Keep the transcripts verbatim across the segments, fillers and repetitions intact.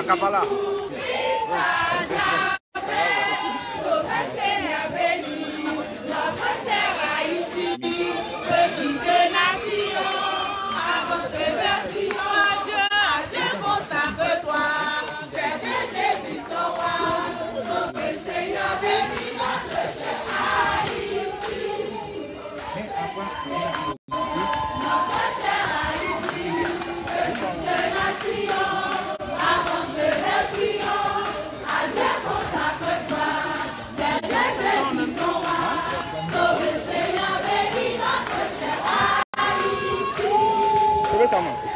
Kapala. Sove sa, man.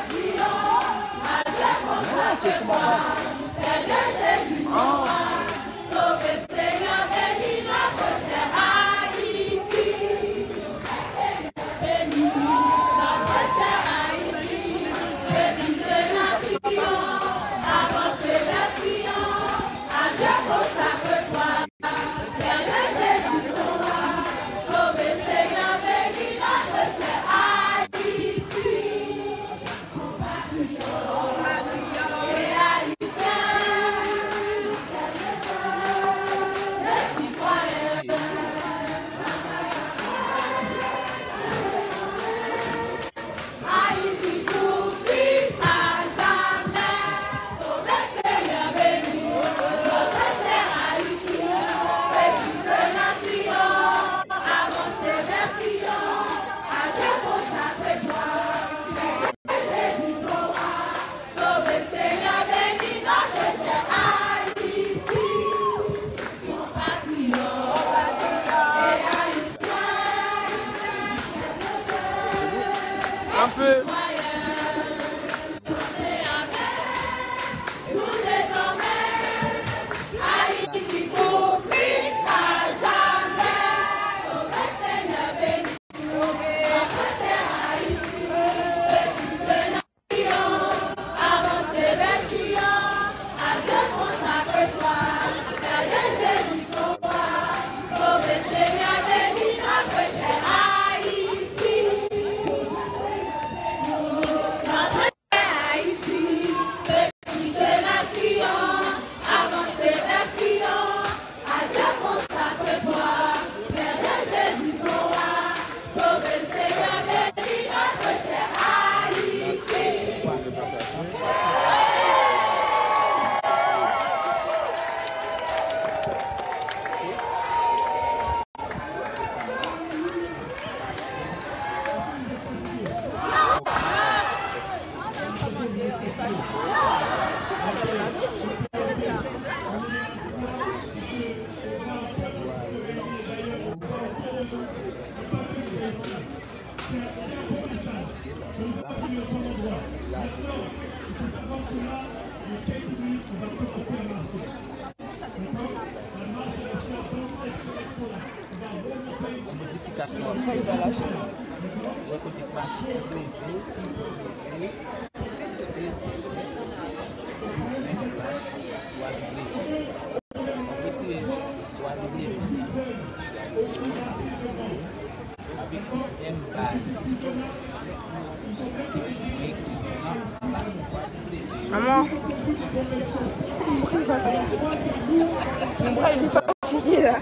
Modifikasyon ap fèt. Wè kote pati W, W, W, W, W, W, Manman, mwen pral fatige la.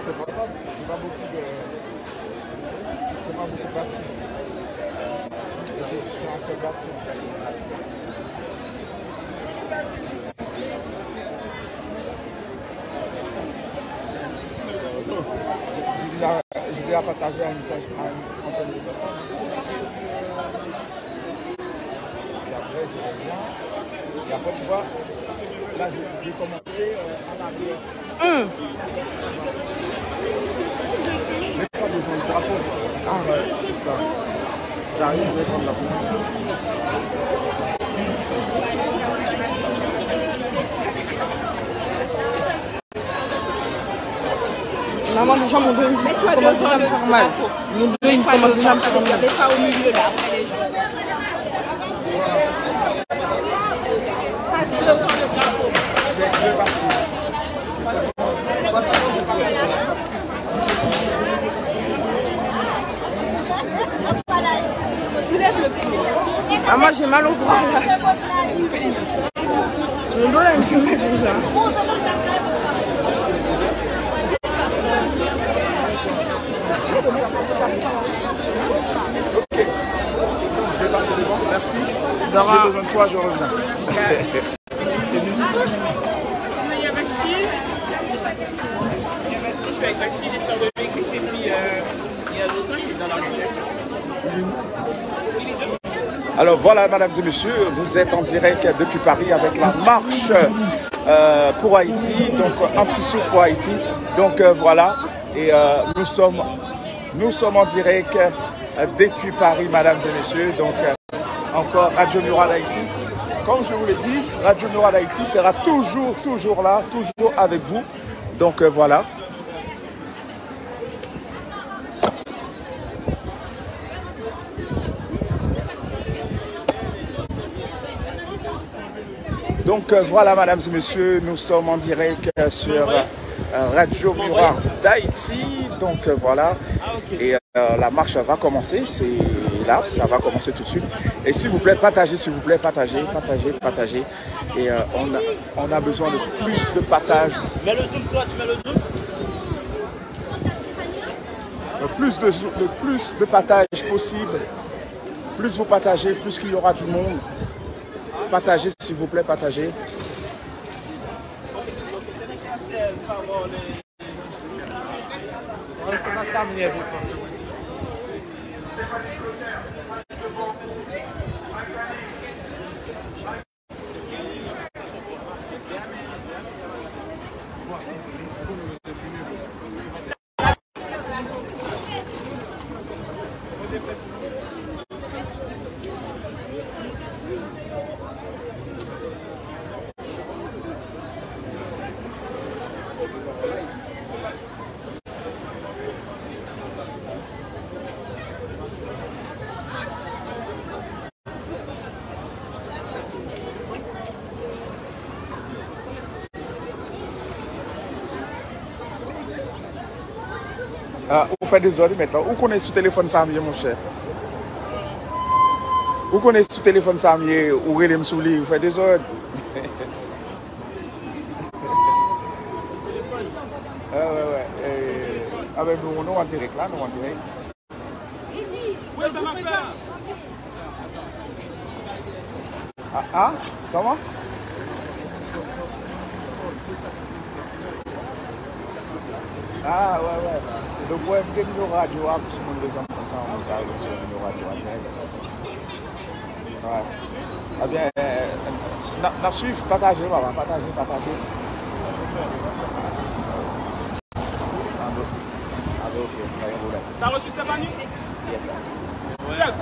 C'est pas, c'est pas beaucoup de, c'est pas beaucoup de batterie. J'ai, j'ai un seul batterie. J'ai, j'ai déjà, j'ai déjà partagé à une, à une trentaine de personnes. Et après, je reviens. Et après, tu vois, là, je, je vais commencer, euh, en arrière. Hum. J'ai pas besoin de drapeau, moi. Ah ouais, c'est ça. T'arrives, je vais prendre la photo. Manman deja, mon doyi kòmanse deja fè mal. Mon doyi kòmanse deja fè mal. A manje mal ou pran. Yon dola m fime deja. Ok. Je vais passer devant. Merci. Si j'ai besoin de toi, je reviens. Alors voilà, mesdames et messieurs, vous êtes en direct depuis Paris avec la marche euh, pour Haïti, donc un petit souffle pour Haïti. Donc euh, voilà, et euh, nous sommes, nous sommes en direct euh, depuis Paris, mesdames et messieurs. Donc euh, encore Radio Mural Haïti. Comme je vous l'ai dit, Radio Mural Haïti sera toujours, toujours là, toujours avec vous. Donc euh, voilà. Donc euh, voilà, mesdames et messieurs, nous sommes en direct euh, sur euh, Radio Miroir d'Haïti. Donc euh, voilà. Et euh, la marche va commencer. C'est là, ça va commencer tout de suite. Et s'il vous plaît, partagez, s'il vous plaît, partagez, partagez, partagez. Et euh, on, a, on a besoin de plus de partage. Mets le zoom, toi, tu mets le zoom. Le plus de, le plus de partage possible. Plus vous partagez, plus qu'il y aura du monde. Partagez, s'il vous plaît, partagez. Ah, ou fè dezòd wi mèt la. Ou konnen sou telefòn sa m ye, monchè. Ou konnen sou telefòn sa m ye, ou rele m sou li, ou fè dezòd. Wè, wè, wè. Eh, ah ben, nou, nou an dirèk la, nou an dirèk. Ah, ah, kòman? Ah, wè, wè. Donk, wè, m gen nimewo radyo a, pou si moun bezwen m konsa, moun ka rele m sou nimewo radyo a dirèk. Wè. Ebyen, n ap, n ap swiv, pataje, papa, pataje, pataje. Ah, bon. Ah, bon, ok, pa gen pwoblèm. T'as reçu Stéphanie? Yes, sir. Ouais. Steph.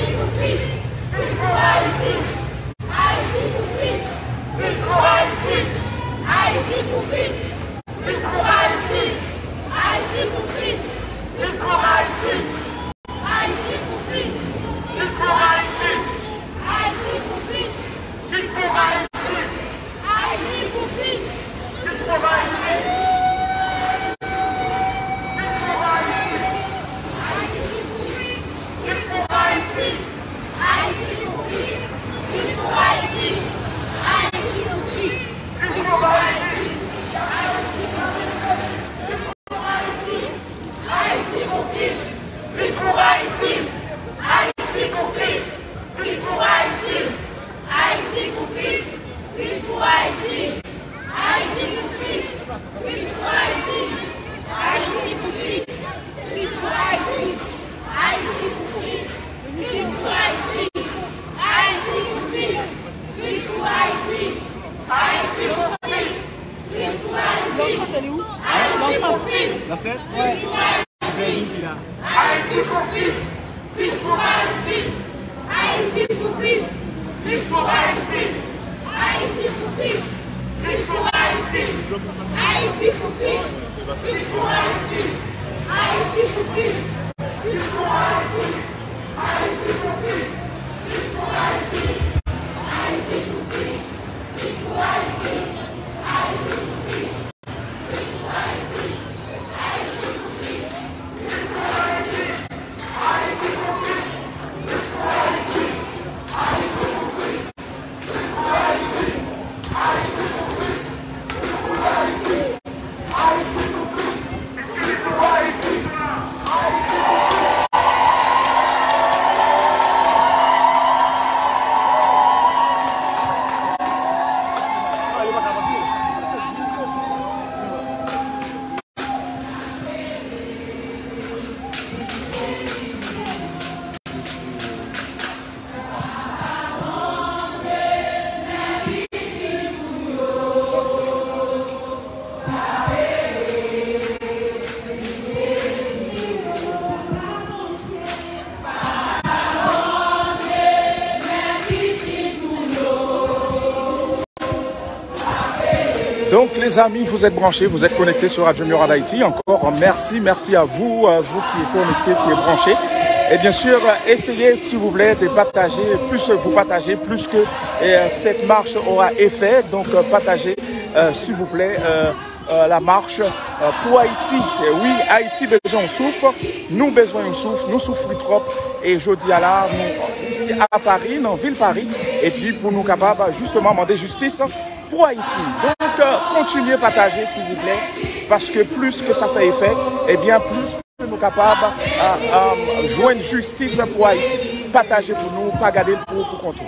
Kris pou Ayiti! Ayiti pou Kris! Kris pou Ayiti! Ayiti pou Kris! Kris pou Ayiti! Ayiti pou Kris! Kris pou Ayiti! Ayiti pou Kris! Kris pou Ayiti! Ayiti pou Kris! Kris pou Ayiti! Ayiti pou Kris! Kris pou Ayiti! Ayiti pou Kris! Kris pou Ayiti! Ayiti pou Kris! Kris pou Ayiti! Donc, les amis, vous êtes branchés, vous êtes connectés sur Radio Mirade Haïti. Encore, merci, merci à vous, à vous qui êtes connectés, qui êtes branchés. Et bien sûr, essayez, s'il vous plaît, de partager. Plus vous partagez, plus que euh, cette marche aura effet. Donc, euh, partagez, euh, s'il vous plaît, euh, euh, la marche euh, pour Haïti. Euh, oui, Haïti besoin de souffle. Nous besoin de souffle. Nous souffrons trop. Et je dis à la, nous, ici à Paris, dans ville Paris, et puis pour nous capables justement demander justice pour Haïti. Donc, euh, continuez à partager, s'il vous plaît, parce que plus que ça fait effet, et bien plus que nous capables euh, euh, joindre justice pour Haïti. Partagez pour nous, pas garder pour, pour compte.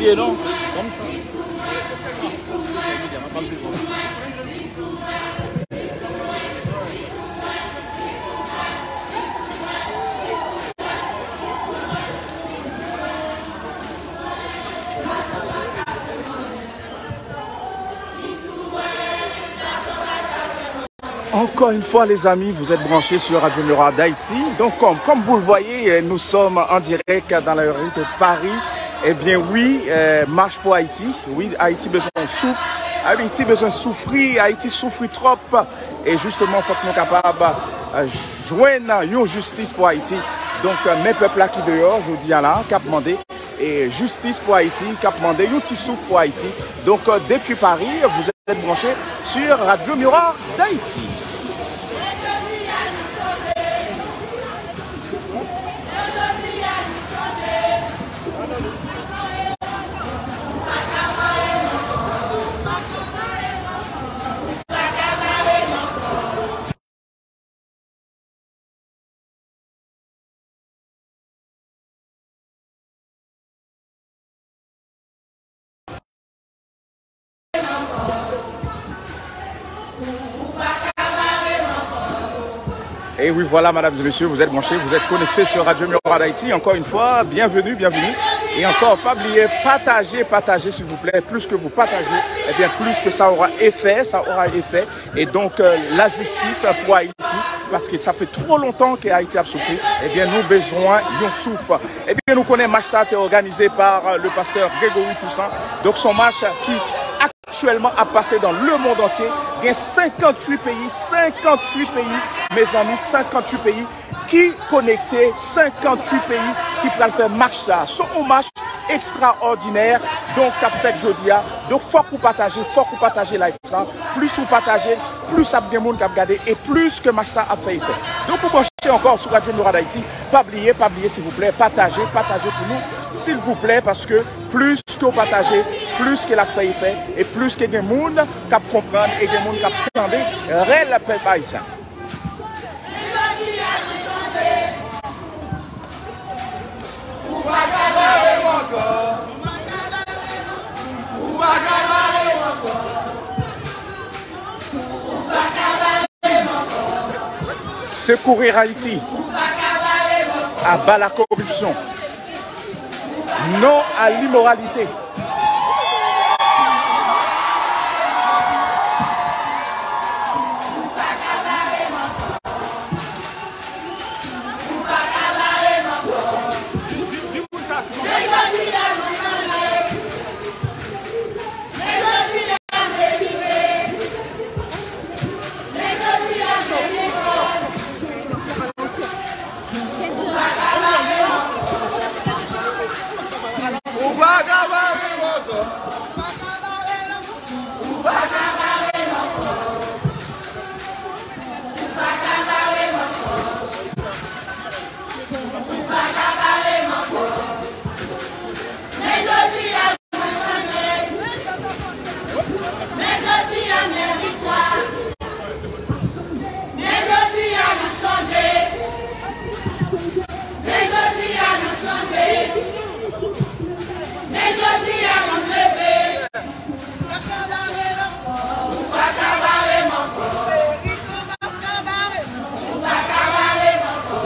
ye non. Encore une fois, les amis, vous êtes branchés sur Radio Miroir d'Haïti. Donc, comme, comme vous le voyez, euh, nous sommes en direct dans la rue de Paris. Eh bien, oui, euh, marche pour Haïti. Oui, Haïti besoin de souffle. Haïti besoin de souffrir. Haïti souffre trop. E jisteman, fòk nou kapab, euh, jwenn yon jistis pou Ayiti. Donk, euh, men pèp la ki deyò, jodi a la, k ap mande, e jistis pou Ayiti, k ap mande yon ti souf pou Ayiti. Donc, euh, depuis Paris, vous êtes branchés sur Radio Miroir d'Haïti. Et oui, voilà, mesdames et messieurs, vous êtes branchés, vous êtes connectés sur Radio Miroir d'Haïti. Encore une fois, bienvenue, bienvenue. Et encore, pa bliye pataje, pataje, s'il vous plaît. Plus que vous partagez, eh bien, plus que ça aura effet, ça aura effet. Et donc, euh, la justice pour Haïti, parce que ça fait trop longtemps que Haïti a souffert. Eh bien, nou bezwen yon souf. Eh bien, nou konnen mach sa te organize pa, euh, le pasteur Grégory Toussaint. Donc, son mach ki aktyèlman ap pase dans le monde entier. Gen senkanntuit peyi, senkanntuit peyi, mezanmi, senkanntuit peyi ki konekte, senkanntuit peyi ki pral fè mach sa. Se yon mach ekstraòdinè, donk, k ap fèt jodi a. Donk, fòk ou pataje, fòk ou pataje live sa. Plis ou pataje, plis ap gen moun k ap gade e plis ke mach sa ap fè efè. Donk, ou branche ankò sou Radio Miroir d'Haïti. Pa bliye, pa bliye, silvouplè, pataje, pataje pou nou, silvouplè, paske plis ke w pataje, plis ke l ap fè efè, e plis ke gen moun k ap konprann, e gen moun k ap tande rèl pèp ayisyen. Secourir Haïti. À bas la corruption. Non à l'immoralité. Men jodi a, men viktwa. Men jodi a, nou chanje. Men jodi a, nou chanje. Men jodi a, nou leve. Ou pa ka bare m ankò. Ou pa ka bare m ankò. Ou pa ka bare m ankò.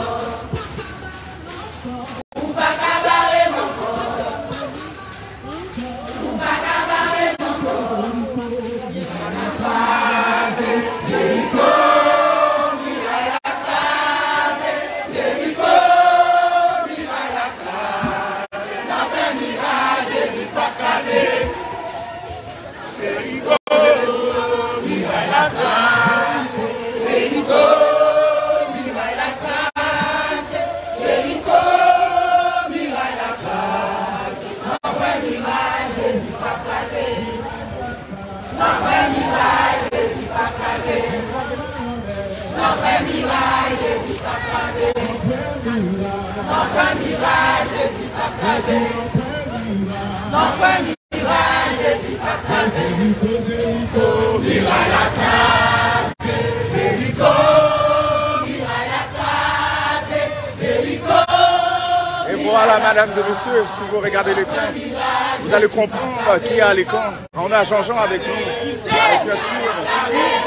E vwa Voilà, mesdames et messieurs, si vous regardez l'écran, vous allez comprendre qui est à l'écran. On a Jean-Jean avec nous. Et bien sûr,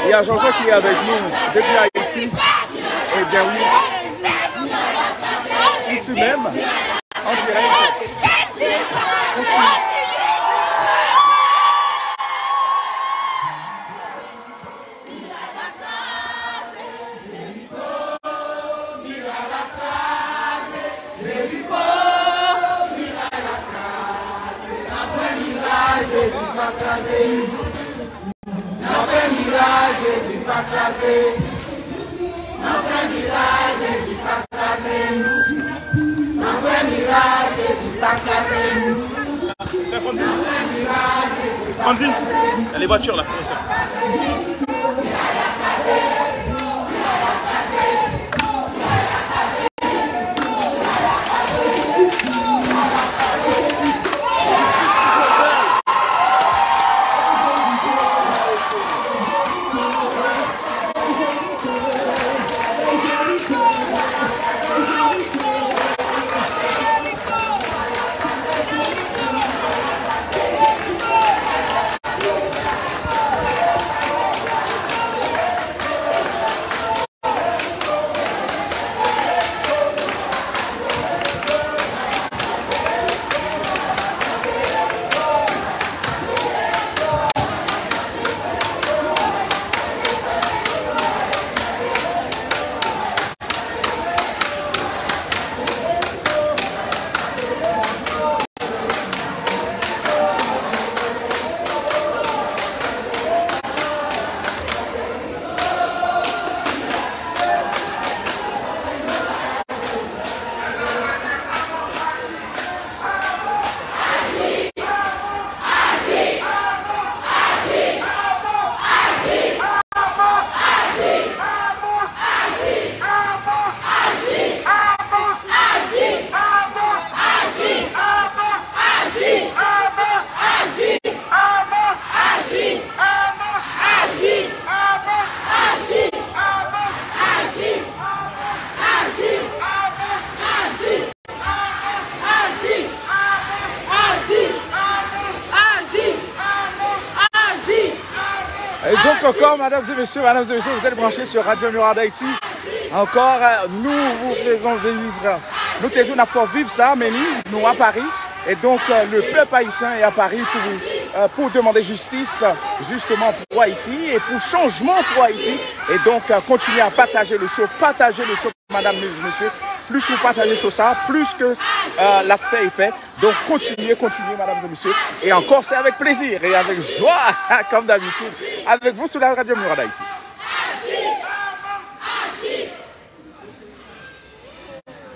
il y a Jean-Jean qui est avec nous depuis Haïti. Eh bien oui, ici même, en direct. Andy, andy, allez, voiture là, fais ça. Et donc encore, mesdames et messieurs, mesdames et messieurs, vous êtes branchés sur Radio Mirade Haïti. Encore, euh, nous vous faisons vivre. Nou te di nou ap fè viv sa, men nou à Paris. Et donc, euh, le peuple haïtien est à Paris pour, euh, pour demander justice, justement, pour Haïti et pour changement pour Haïti. Et donc, euh, continuez à partager le show, partager le show. Madam, mesye, plus ou pataje show sa, plus ke, euh, l ap fè efè. Donk, kontinye, kontinye, madam e mesye. E ankò, se avèk plezi e avèk jwa, comme d'habitude, avec vous sur la radio Mirade Haïti.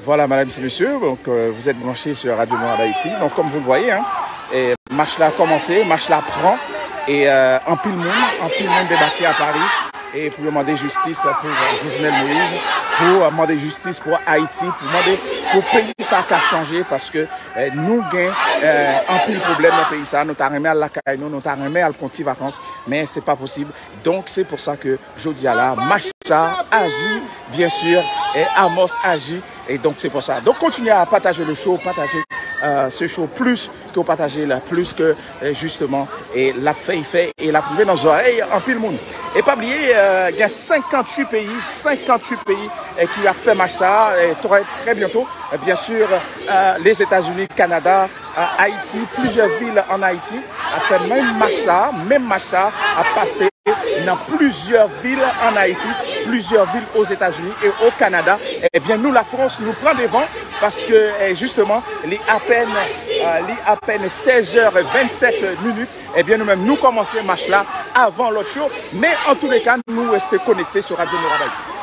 Voilà, madame et messieurs, donc, euh, vous êtes branchés sur Radio Mirade Haïti. Donc, comme vous le voyez, hein, et mach la kòmanse, mach la pran, e, euh, anpil moun, anpil moun debake a Paris, e pou yo mande jistis pou, euh, Jovenel Moïse, pou, euh, mande jistis pou Ayiti, pou mande pou peyi sa ka chanje, paske, euh, nou gen, euh, anpil pwoblèm nan peyi sa, nou ta renmen al lakay nou, nou ta renmen al pran ti vakans, men se pa posib. Donk, se pou sa ke jodi a la, mach sa aji, byen si, e Amos aji, e donk se pou sa. Donk, kontinye a pataje le show, pataje, euh, ce show plus ke w pataje la, plus ke, euh, justement, e l ap fè efè, e l ap rive nan zòrèy anpil moun. E pa bliye, euh, gen senkanntuit peyi, senkanntuit peyi, e ki ap fè mach sa, e trè, trè byento, e byen si, euh, Lèzetazini, Kanada, a Ayiti, plizyè vil ann Ayiti ap fè menm mach sa, menm mach sa ap pase nan plizyè vil ann Ayiti, plizyè vil Ozetazini e o Kanada. Ebyen, nou, Lafrans, nou pran devan paske, eh, jisteman, li apèn, eh, li apèn sèz è vennsèt minit. Ebyen, nou menm, nou kòmanse mach la avan lòt yo. Men, antouleka, nou reste konekte sou Radio Mirade Haïti.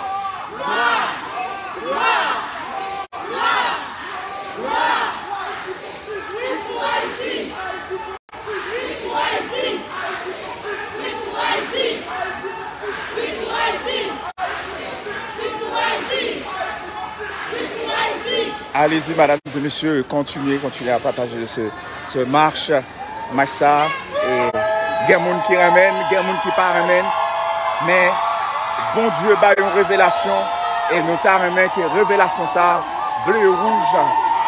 Allez-y, mesdames et messieurs, continuez, continuez à partager ce, ce marche. Mach sa, e, gen moun ki renmen l, gen moun ki pa renmen l, men Bondye bay yon revelasyon, e nou ta renmen ke revelasyon sa, ble e wouj,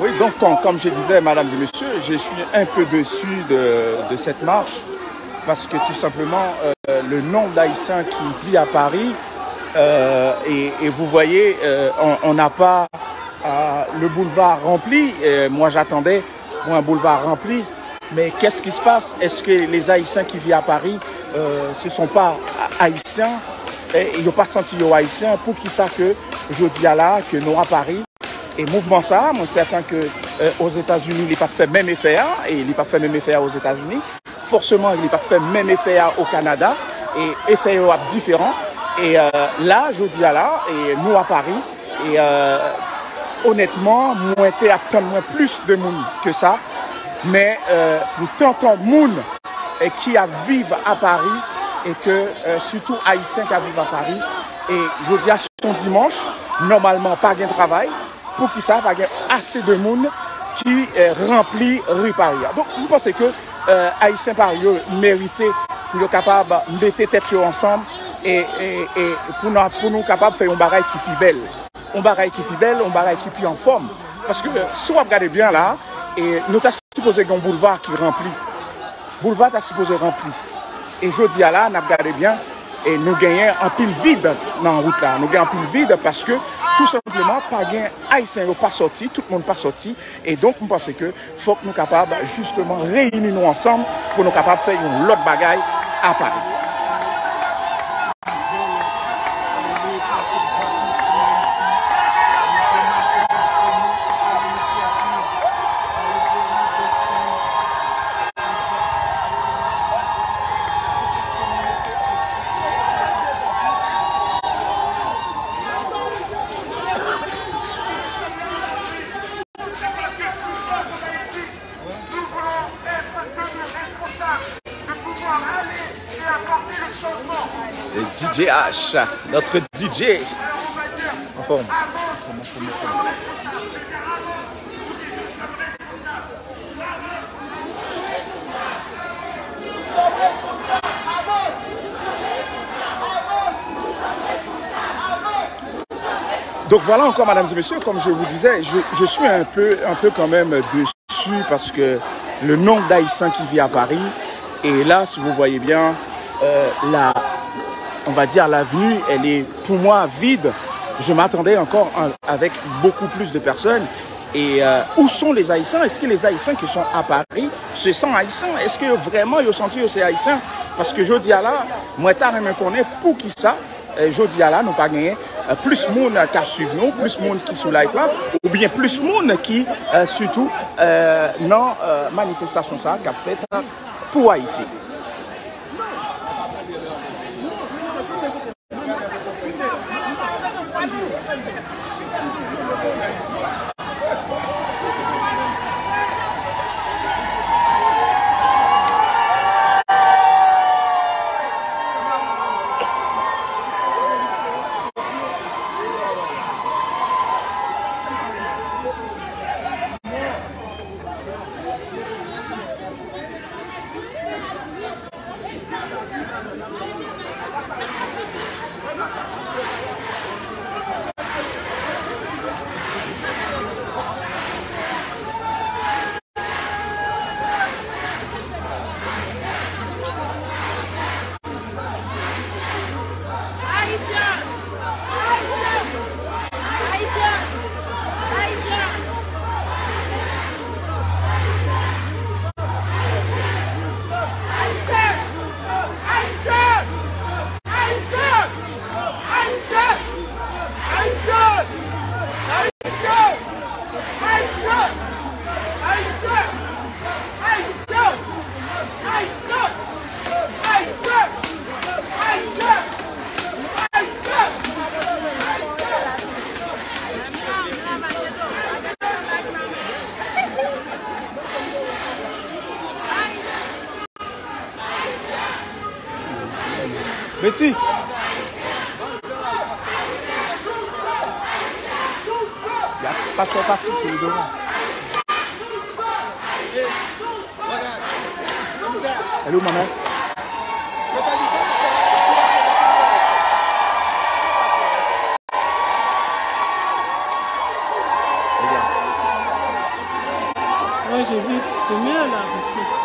Oui, donc, comme, comme je disais, mesdames et messieurs, je suis un peu déçu de, de cette marche, parce que tout simplement, euh, le nombre d'Haïtiens qui vit à Paris, euh, et, et vous voyez, euh, on, on n'a pas, euh, le boulevard rempli. Euh, moi, j'attendais, moi, un boulevard rempli. Mais qu'est-ce qui se passe? Est-ce que les Haïtiens qui vivent à Paris, euh, ce sont pas Haïtiens? E yo pa santi yo Ayisyen? Poukisa ke jodi a la, ke nou a Paris, e mouvman sa a, mwen sèten ke, euh, Ozetazini, li p ap fè menm efè a, e li p ap fè menm efè a Ozetazini. Fòseman, li p ap fè menm efè a o Kanada, e efè yo ap diferan. E, euh, la, jodi a la, e nou a Paris, e, euh, onètman, mwen te ap tann mwen plis de moun ke sa. Men, euh, pou tantan moun, e ki ap viv a Paris, e ke, euh, sitou Ayisyen k ap viv a Paris, e jodi a se yon dimanch, nòmalman pa gen travay, poukisa pa gen ase de moun ki, eh, ranpli ri Paris a? Donk, m panse ke, eh, Ayisyen Paris yo merite pou yo kapab mete tèt yo ansanm e, e, e pou nou, pou nou kapab fè yon bagay ki pi bèl. Yon bagay ki pi bèl, yon bagay ki pi anfòm. Paske, eh, si w ap gade byen la, e nou ta sipoze gen yon boulva ki ranpli. Boulva ta sipoze ranpli. E jodi a la, n ap gade byen, e nou genyen anpil vid nan wout la. Nou gen anpil vid paske, tou senpleman, pa gen Ayisyen yo pa sòti, tout moun pa sòti. E donk, m panse ke fòk nou kapab, jisteman, reyini nou ansanm pou nou kapab fè yon lòt bagay a Paris. Et D J H, notre D J. En forme. Donc voilà encore, mesdames et messieurs, comme je vous disais, je, je suis un peu, un peu quand même déçu parce que le nombre d'Haïtiens qui vit à Paris, et là, si vous voyez bien, euh, la, on va dire, l'avenue, elle est pour moi vide. Je m'attendais encore en- avec beaucoup plus de personnes. Et euh, où sont les Haïtiens? Est-ce que les Haïtiens qui sont à Paris se sentent haïtiens? Est-ce que vraiment yo santi yo se Ayisyen? Paske jodi a la, mwen ta renmen konnen poukisa, eh, jodi a la, nou pa genyen, eh, plis moun k ap swiv nou, plis moun ki sou live la, oubyen plis moun ki, eh, sitou, eh, nan, eh, manifestasyon sa a k ap fèt pou Ayiti. Betty! Y a pastè Patrick ki devan. Hello, manman. Manje vit, se mè la, paske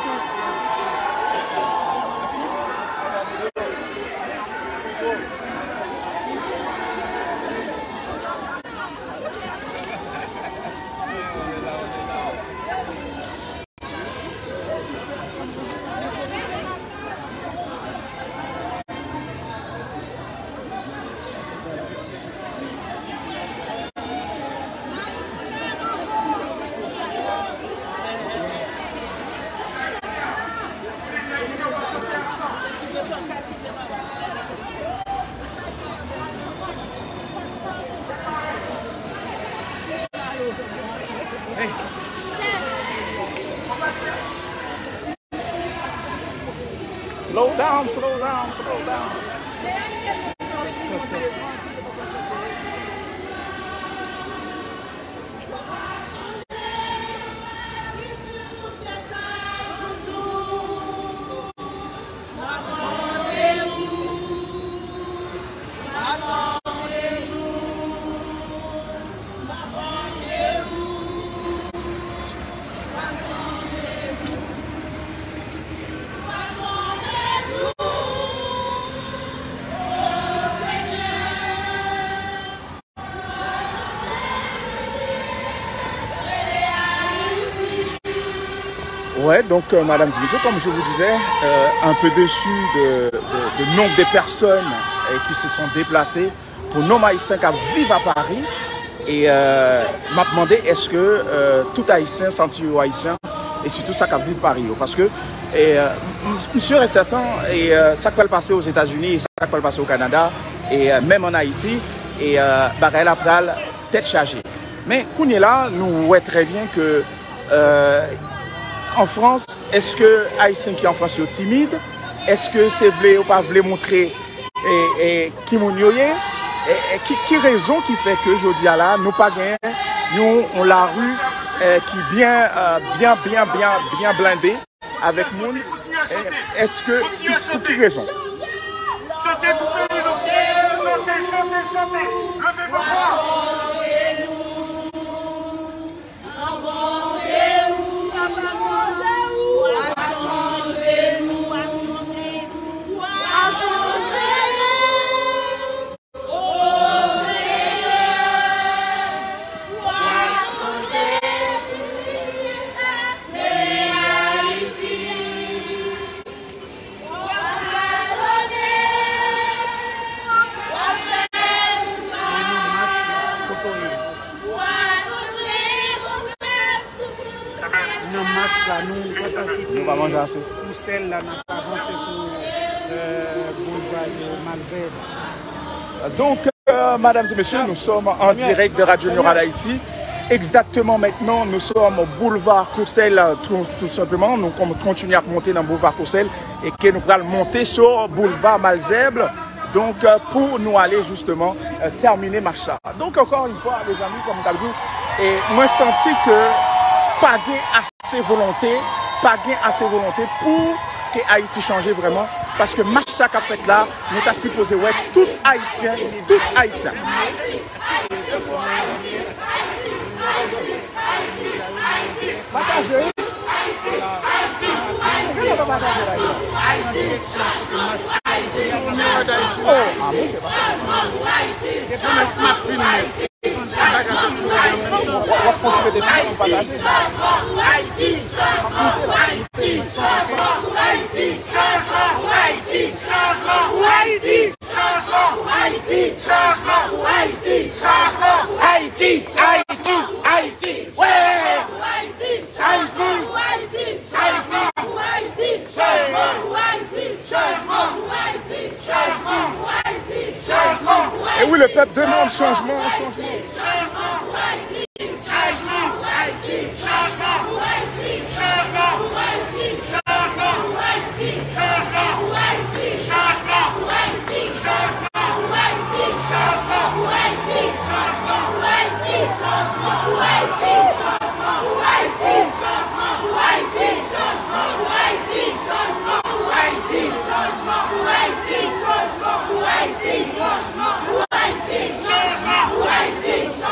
Slow down, slow down, slow down. Ouais, donc, euh, Madame Dimitri, comme je vous disais, euh, un peu déçu de, de, de nombre de personnes, euh, qui se sont déplacées pour nombre ayisyen k ap viv a Pari. E, euh, m ap mande, èske, euh, tout Ayisyen santi yo Ayisyen, e sitou sa k ap viv Pari yo? Paske, e, euh, m, m si e sèten, e, euh, sa k pral pase Ozetazini, e sa k pral pase o Kanada, e, euh, menm ann Ayiti, e, euh, bagay la pral tèt chaje. Men, kounye la, nou wè trè byen ke, euh, an Frans, èske Ayisyen ki an Frans yo timid? Èske se vle yo pa vle montre, e, e, ki moun yo ye? E, e, ki, ki rezon ki fè ke jodi a la, nou pa gen yon, yon lari, e, ki byen, e, byen, byen, byen, byen blende avèk moun? E, èske, ki, pou ki rezon? Chante pou peyi nou. Chante, chante, chante. Leve vokal. Nan mach la, nou pa ka kite Kousèl la, n ap avanse sou, euh, boulva de Malzèb. Donc, euh, mesdames et messieurs, nous sommes en direct de Radio New Rad Haïti. Exactement maintenant, nous sommes au boulevard Courcelles, tout, tout simplement. Nou kon-, kontinye ap monte nan boulevard Courcelles e ke nou pral monte sou boulevard Malzèb. Donk, euh, pou nou ale jisteman, euh, tèmine mach sa. Donk, ankò yon fwa, mezanmi, kòm m t ap di w, e mwen santi ke pa gen ase volonte, pa gen ase volonte pou ke Ayiti chanje vrèman, paske mach sa k ap fèt la, nou ta sipoze wè tout Ayisyen, tout Ayisyen. Pataje wi. Gade pa pataje la yo. Oh, ah, mwen se pa. Mwen m ap filme. W ap kontinye de filme, pataje. Chanjman pou Ayiti! Chanjman pou Ayiti! Chanjman pou Ayiti! Chanjman pou Ayiti! Chanjman pou Ayiti! Chanjman pou Ayiti! Ayiti! Ayiti! Ayiti! Wi! Chanjman pou Ayiti! Chanjman pou Ayiti! Chanjman pou Ayiti! Chanjman pou Ayiti! Chanjman pou Ayiti! Chanjman pou Ayiti! E wi, le pèp demann chanjman, chanjman. Chanjman pou Ayiti! Chanjman pou Ayiti! Chanjman pou Ayiti! Chanjman pou Ayiti! Chanjman pou Ayiti! Chanjman pou Ayiti! Chanjman pou Ayiti! Chanjman pou Ayiti!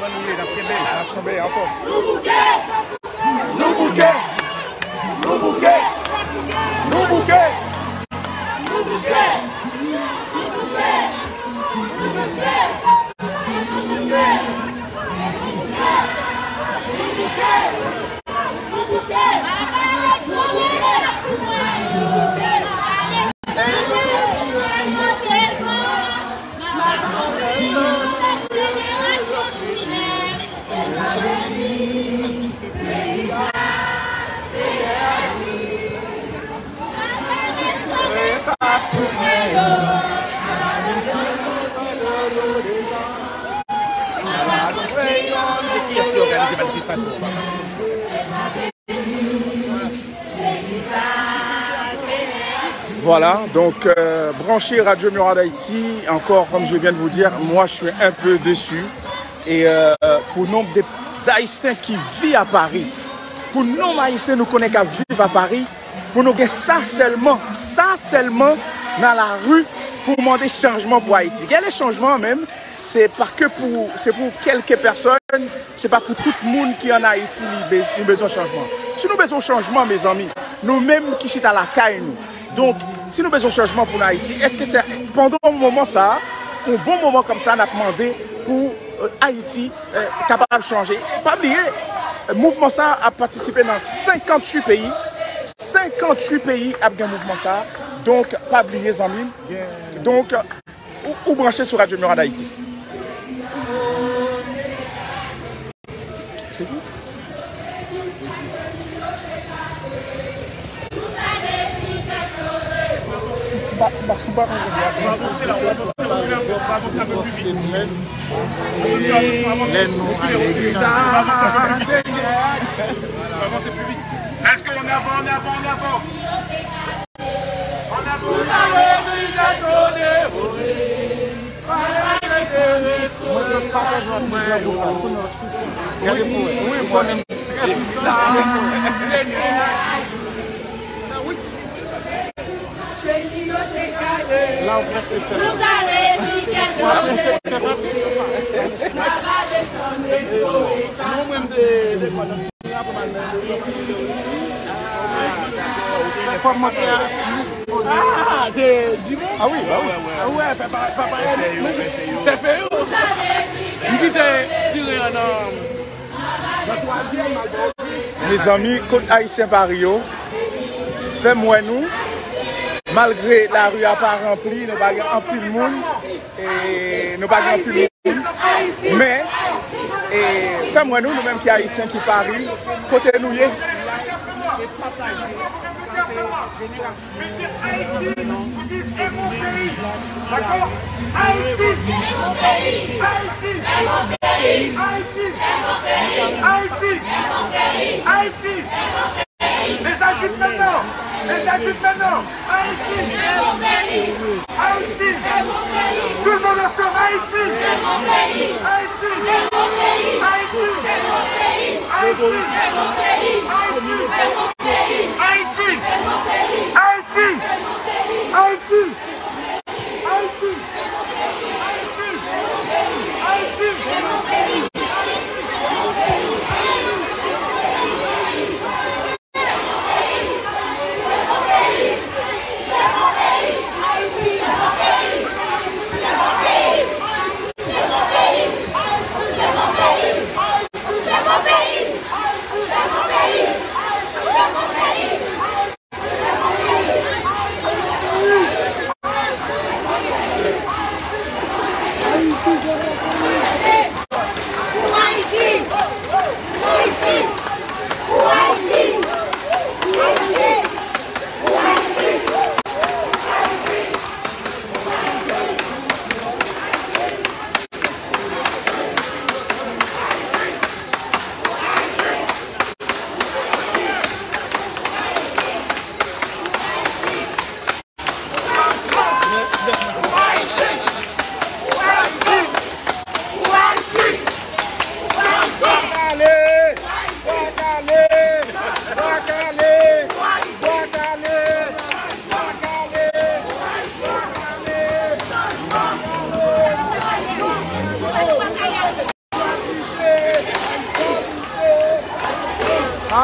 Nou ye, n ap kenbe, n ap kenbe anfòm. Nou bouke! Nou bouke! Nou bouke! Se kiyès ki òganize manifestasyon an, papa? Voilà, donc euh, branchez Radio Miroir d'Haïti. Encore, comme je viens de vous dire, moi je suis un peu déçu. Et euh, pour nombre de Haïtiens qui vivent à Paris, pour nombre Haïtiens nous connaît qui vivent à Paris, pour nous, sa seulement, sa seulement dans la rue pour demander changement pour Haïti. Quel est le changement même? Se pa ke pou, se pou kèlke pèsòn, se pa pou tout moun ki ann Ayiti li be-, li bezwen chanjman. Si nou bezwen chanjman, mezanmi, nou menm ki chita lakay nou. Donk, si nou bezwen chanjman pou n Ayiti, èske se pandan yon moman sa, yon bon moman kòm sa, n ap mande pou euh, Ayiti euh, kapab chanje? Pa bliye, euh, mouvman sa ap patisipe nan senkanntuit peyi. Senkanntuit peyi ap gen mouvman sa. Donk, pa bliye, zanmi m. Donk, Ou, ou branche sou Radio Miroir d'Haïti. Se ki? Ba, ba, ba, ba, ba. Lè nou ale chante. Avanse pli vit. Èske an avan, an avan, an avan? Mwen sot pataje ak mwen gran bout la. Gade pou wè. Ou konnen m trè pwisan. La ou prèske sèt. Ou apresye te pati? Fè kòmantè a plis poze. Ah, se Dimon? Ah wi, ba wi. Ah wè, papa, papa, F P U, F P U. M kite siren an nan, nan twazyèm albòm. Mezanmi, kot Ayisyen Pari yo? Fè m wè nou. Malgre lari a pa ranpli, nou pa gen anpil moun. E nou pa gen anpil moun, men, e, fè m wè nou, nou menm ki Ayisyen, ki Pari, kote nou ye? Ayiti! Les adultes maintenant! Les adultes maintenant! Haïti! C'est mon pays! Haïti! C'est mon pays! Tout le monde ensemble! Haïti! C'est mon pays! Haïti! C'est mon pays! Haïti! C'est mon pays! Haïti! C'est mon pays! Haïti! C'est mon pays! Haïti! C'est mon pays! Haïti! C'est mon pays! Haïti!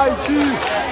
Ayiti!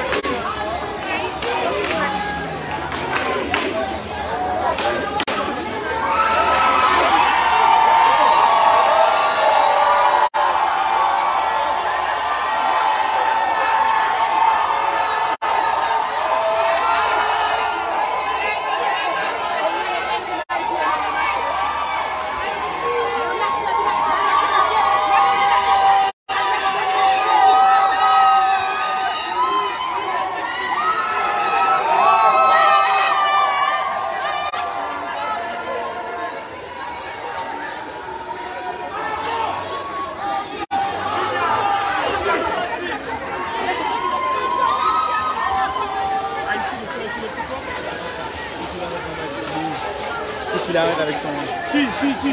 Ki fil arèt avèk son. Ki, ki, ki?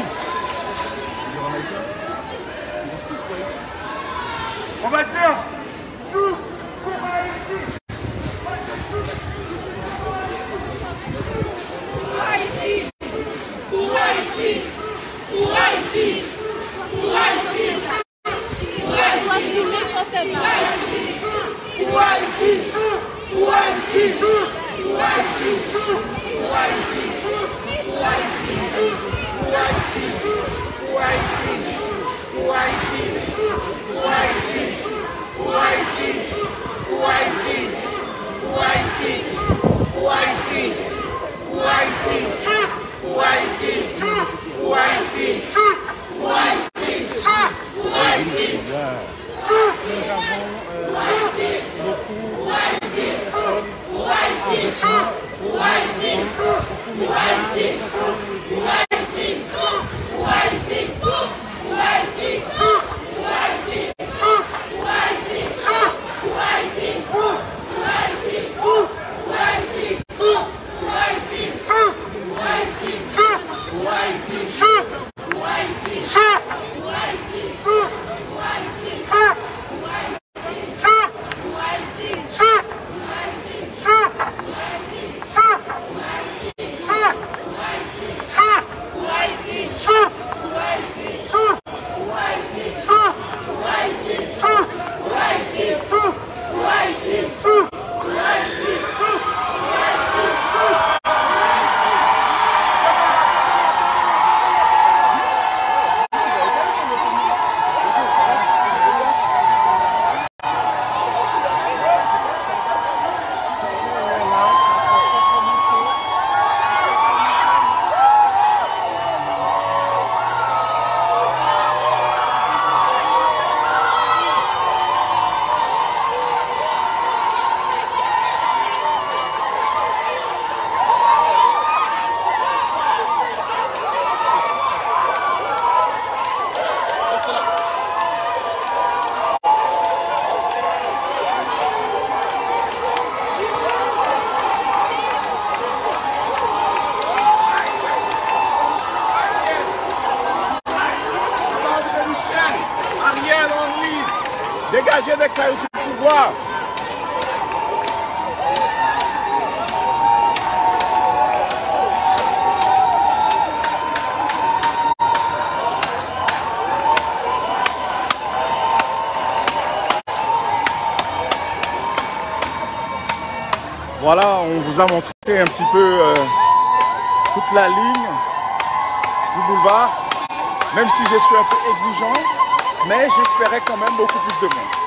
Konbatan! Souf pou Ayiti! Pou Ayiti! Pou Ayiti! Pou Ayiti! Pou Ayiti! Pou Ayiti! Pou Ayiti! Pou Ayiti! Nous avons, euh, beaucoup de personnes en déplacement pour venir prendre beaucoup de biens. Ariel Henry, degaje nèg sa yo sou pouvwa. Voilà, on vous a montré un petit peu, euh, toute la ligne du boulevard. Même si je suis un peu exigeant, mais j'espérais quand même beaucoup plus de monde.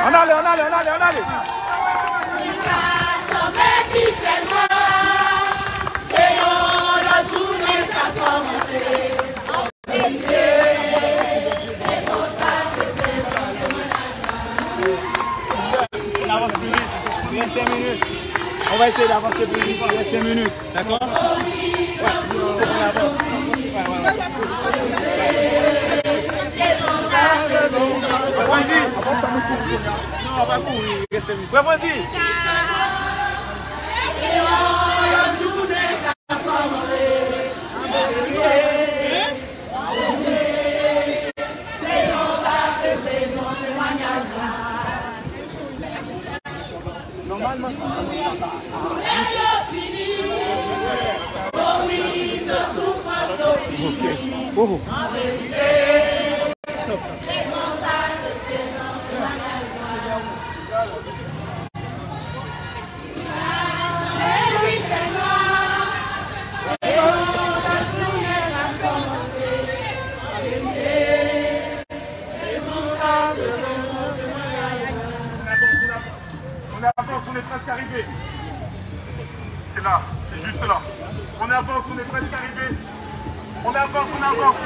Ann ale, ann ale, ann ale, ann ale. On avance plus vite. Il reste cinq minutes. On va essayer d'avancer plus vite. Il reste cinq minutes. D'accord? Ouais, faut qu'on avance. Ouais, ouais, ouais. Vas-y. Non, on va courir. Il reste cinq minutes. Ouais, vas-y. Nòmalman, sa pa. Ok. Oh. On avance, on est presque arrivé. C'est là, c'est juste là. On avance, on est presque arrivé. On avance, on avance.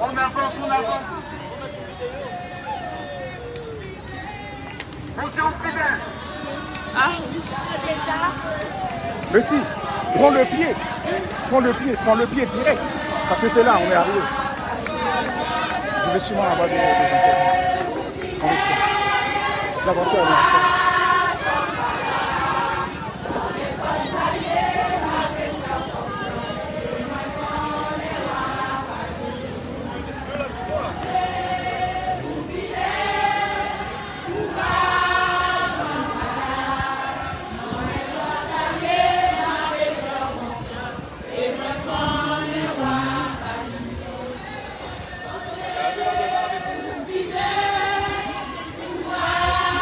On avance, on avance. Bonjour, fidèle. Ah. Betty, prends le pied. Prends le pied, prends le pied direct. Parce que c'est là, on est arrivé. Je vais sûrement avoir des, des impôts. On est prêt. D'abord, ça, on est prêt.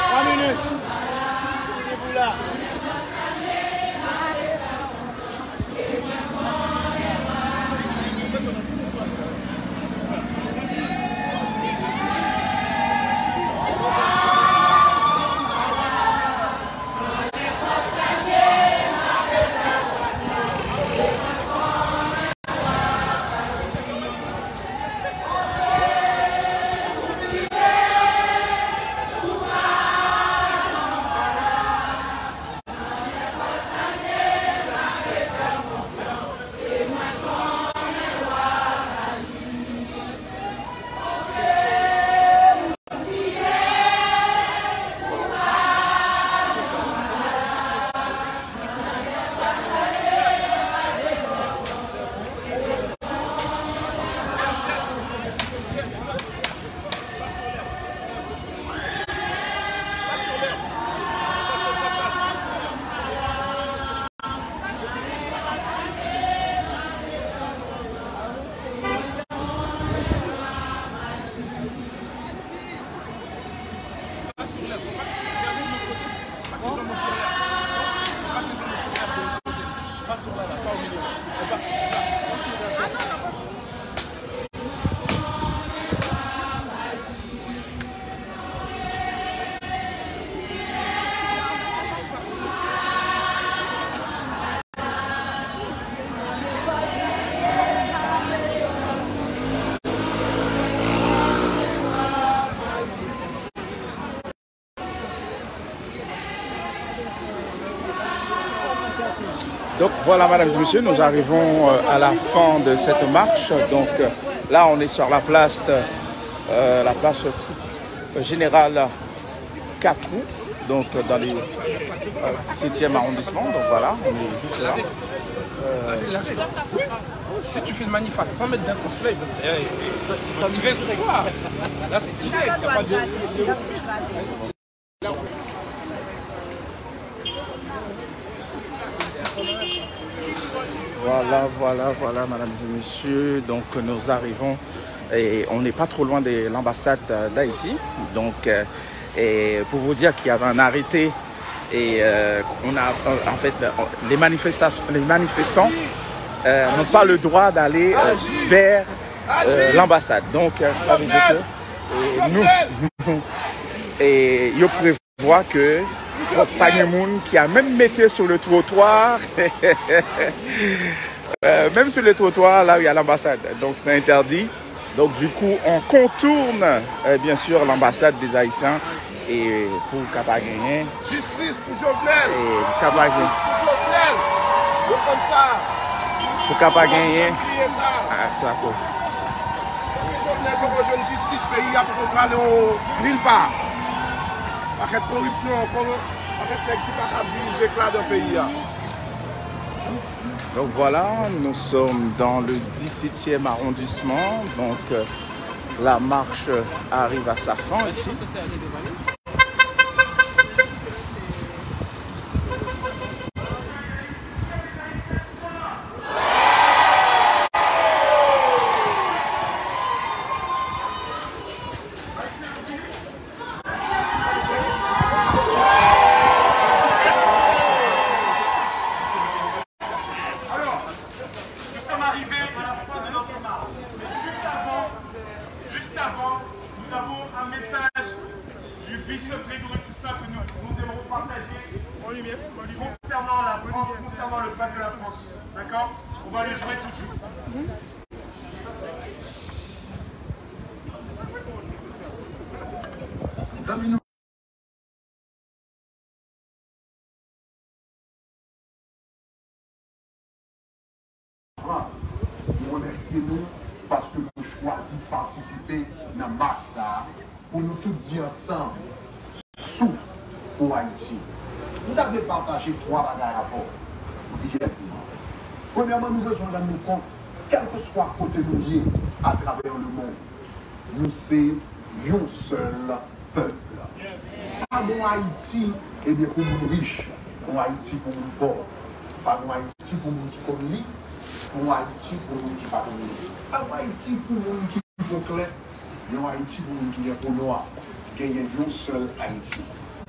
Twa minit. Kite pou la. Donc voilà, mesdames et messieurs, nous arrivons euh, à la fin de cette marche. Donc euh, là, on est sur la place, euh, la place euh, générale quatre roues, donc euh, dans le euh, septième arrondissement. Donc voilà, on est juste là. Euh, Ah, c'est la règle. Oui. Si tu fais une manif à cent mètres d'un consulat, ils vont, eh, ils vont tirer sur toi. Là, c'est tiré. Il n'y a pas de. Voilà, voilà, voilà, mesdames et messieurs. Donc, nous arrivons et on n'est pas trop loin de l'ambassade euh, d'Haïti. Donc, euh, Et pour vous dire qu'il y avait un arrêté et euh, on a, en fait, les manifestations, les manifestants euh, n'ont pas le droit d'aller euh, vers euh, l'ambassade. Donc, euh, ça veut dire que euh, nous, nous et yo prévoit que faut pas de monde qui a même metté sur le trottoir, euh, même sur le trottoir, là où il y a l'ambassade. Donc, c'est interdit. Donc, du coup, on contourne, euh, bien sûr, l'ambassade des Haïtiens. E pou ka pa genyen. Jistis pou Jovenel! E pou ka pa genyen. Jistis pou Jovenel! Yo konn sa! Pou ka pa genyen. Bliye sa! Ah, sa, se. Paske Jovenel poko jwenn jistis, peyi a poko prale yon nil pa. Pakèt koripsyon, pakèt nèg ki pa ka dirije k ladan peyi a. Donc voilà, nous sommes dans le dix-septième arrondissement. Donc euh, la marche arrive à sa fin ici. Alors, nous sommes arrivés à la fin de notre marche. Mais juste avant, juste avant, nous avons un message du bishop Grégory Toussaint que nous, nous aimerons partager concernant la France, concernant le peuple de la France. D'accord ? On va le jouer tout de suite. Frans, nou remèsye nou paske nou chwazi patisipe nan mach sa a pou nou tout di ansanm, souf pou Ayiti. Nou ta vle pataje twa bagay avè w pou li gen pli. Premyèman, nou bezwen rann nou kont, kèlkeswa kote nou ye atravè lemonn, nou se yon sèl pèp. Pa gen Ayiti, ebyen, pou moun rich, gon Ayiti pou moun pòv. Pa gen Ayiti pou moun ki konn li, gon Ayiti pou moun ki pa konn li. Pa gen Ayiti pou moun ki po klè, yon Ayiti pou moun ki gen po nwa. Genyen yon sèl Ayiti.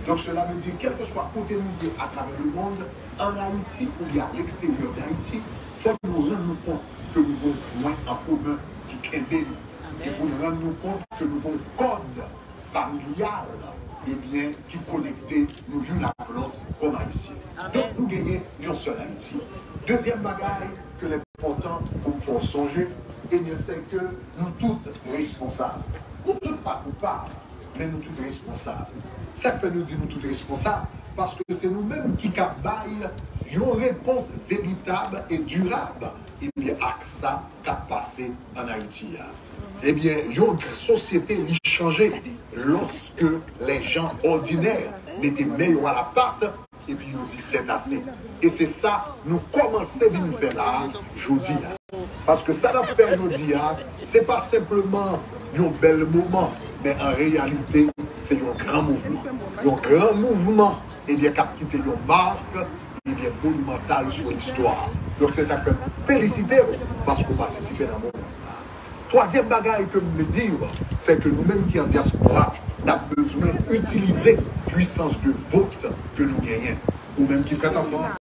Donk, sela vle di, kèlkeswa kote nou ye atravè lemonn, ann Ayiti oubyen aleksteryè d Ayiti, fòk nou rann nou kont ke nou gon pwen an komen ki kenbe nou. E pou n rann nou kont ke nou gon kòd familyal, ebyen, ki konekte nou youn ak lòt kòm Ayisyen. Donk, nou genyen yon sèl Ayiti. Dezyèm bagay ke l enpòtan pou m fè w sonje, ebyen, se ke nou tout responsab. Nou tout pa koupab, men nou tout responsab. Sa k fè nou di nou tout responsab? Paske se nou menm ki ka bay yon repons veritab e dirab, ebyen, ak sa k ap pase ann Ayiti a. Ebyen, yon sosyete, li chanje lòske lèjan òdinè mete men yo a la pat, epi yo di, c'est assez. E se sa nou kòmanse vin fè la a, jodi a. Paske sa n ap fè jodi a, se pa senpleman yon bèl moman, men an reyalite, se yon gran mouvman. Yon gran mouvman, ebyen, k ap kite yon mak, ebyen, monimantal sou listwa. Donk, se sa k fè m felisite w, paske w patisipe nan moman sa a. Twazyèm bagay ke m vle di w, se ke nou menm ki an dyaspora, n ap bezwen itilize pwisans de vot ke nou genyen. Ou menm ki fèt an Frans,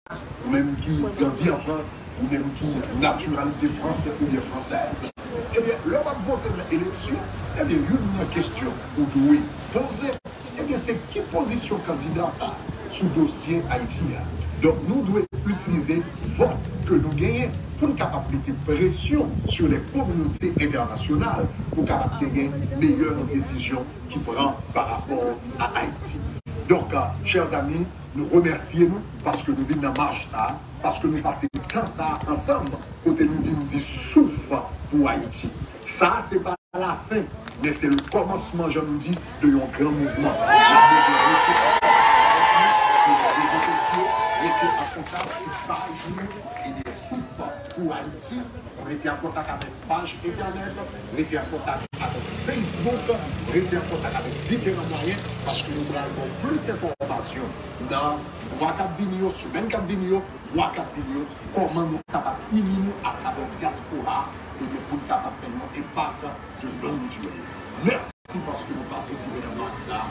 ou menm ki grandi an Frans, ou menm ki natiralize fransè oubyen fransèz, ebyen, lè w ap vote nan eleksyon, ebyen, youn nan kesyon ou dwe poze, ebyen, se ki pozisyon kandida sa a sou dosye Ayiti a. Donk, nou dwe itilize vòt ke nou genyen pou n kapab mete presyon sou lè kominote entènasyonal pou kapab genyen meyè desizyon ki pran pa rapò a Ayiti. Donk, chè zanmi, nou remèsye nou paske nou vin nan mach sa a, paske nou pase tan sa a ansanm, kote nou vin di souf pou Ayiti. Sa a se pa lafen, men se le kòmansman, jan nou di, de yon gran mouvman. N ap bezwen rete an kontak sou rezo sosyo, rete an kontak sou paj nou, ebyen, souf pou Ayiti. Rete an kontak avèk paj entènèt, rete an kontak avèk Facebook, rete an kontak avèk diferan mwayen, paske nou pral ba w plis enfòmasyon nan mwa k ap vini yo, semèn k ap vini yo, mwa k ap vini yo, kòman nou kapab ini nou atravè dyaspora, ebyen, pou n kapab fè yon enpak de longue durée. Mèsi paske nou patisipe nan mach sa.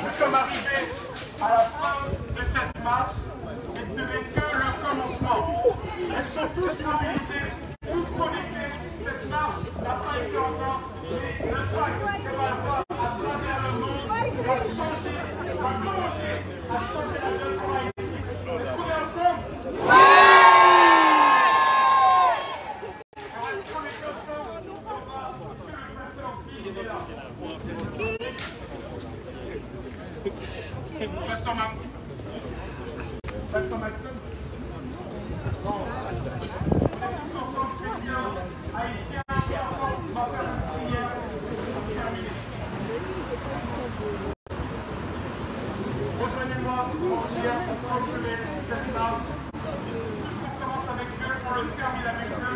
Nous sommes arrivés à la fin de cette marche, mais ce n'est que le commencement. Restons tous mobilisés, tous connectés. Cette marche n'a pas été en vain, mais le pacte que Balzac à travers le monde va changer, va commencer à changer la donne pour Haïti. Est-ce qu'on est ensemble ? Pasteur Max. Pasteur Maxime. Bon. On est tous ensemble, chrétiens, haïtiens, on va faire une prière pour terminer. Rejoignez-moi en prière pour clôturer cette marche. Tout ce qu'on commence avec Dieu, on le termine avec Dieu.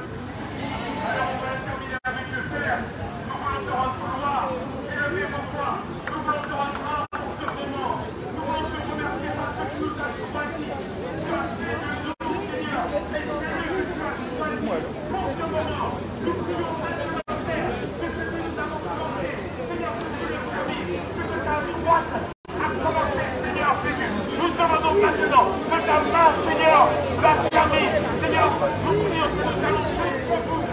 Alors on va le terminer avec Dieu. Père, nous voulons te rendre gloire. Élevez vos voix. Nous voulons te rendre gloire pour ce moment. Nous voulons te remercier parce que tu nous as choisis. Tu as fait de nous, Seigneur, les élus que tu as choisis pour ce moment. Nous prions, Seigneur, que ce que nous avons commencé, Seigneur, que tu le termines, que tu as choisi. Nous demandons maintenant que ta main, Seigneur, va fermer. Seigneur, nous prions que nous allons jusqu'au bout.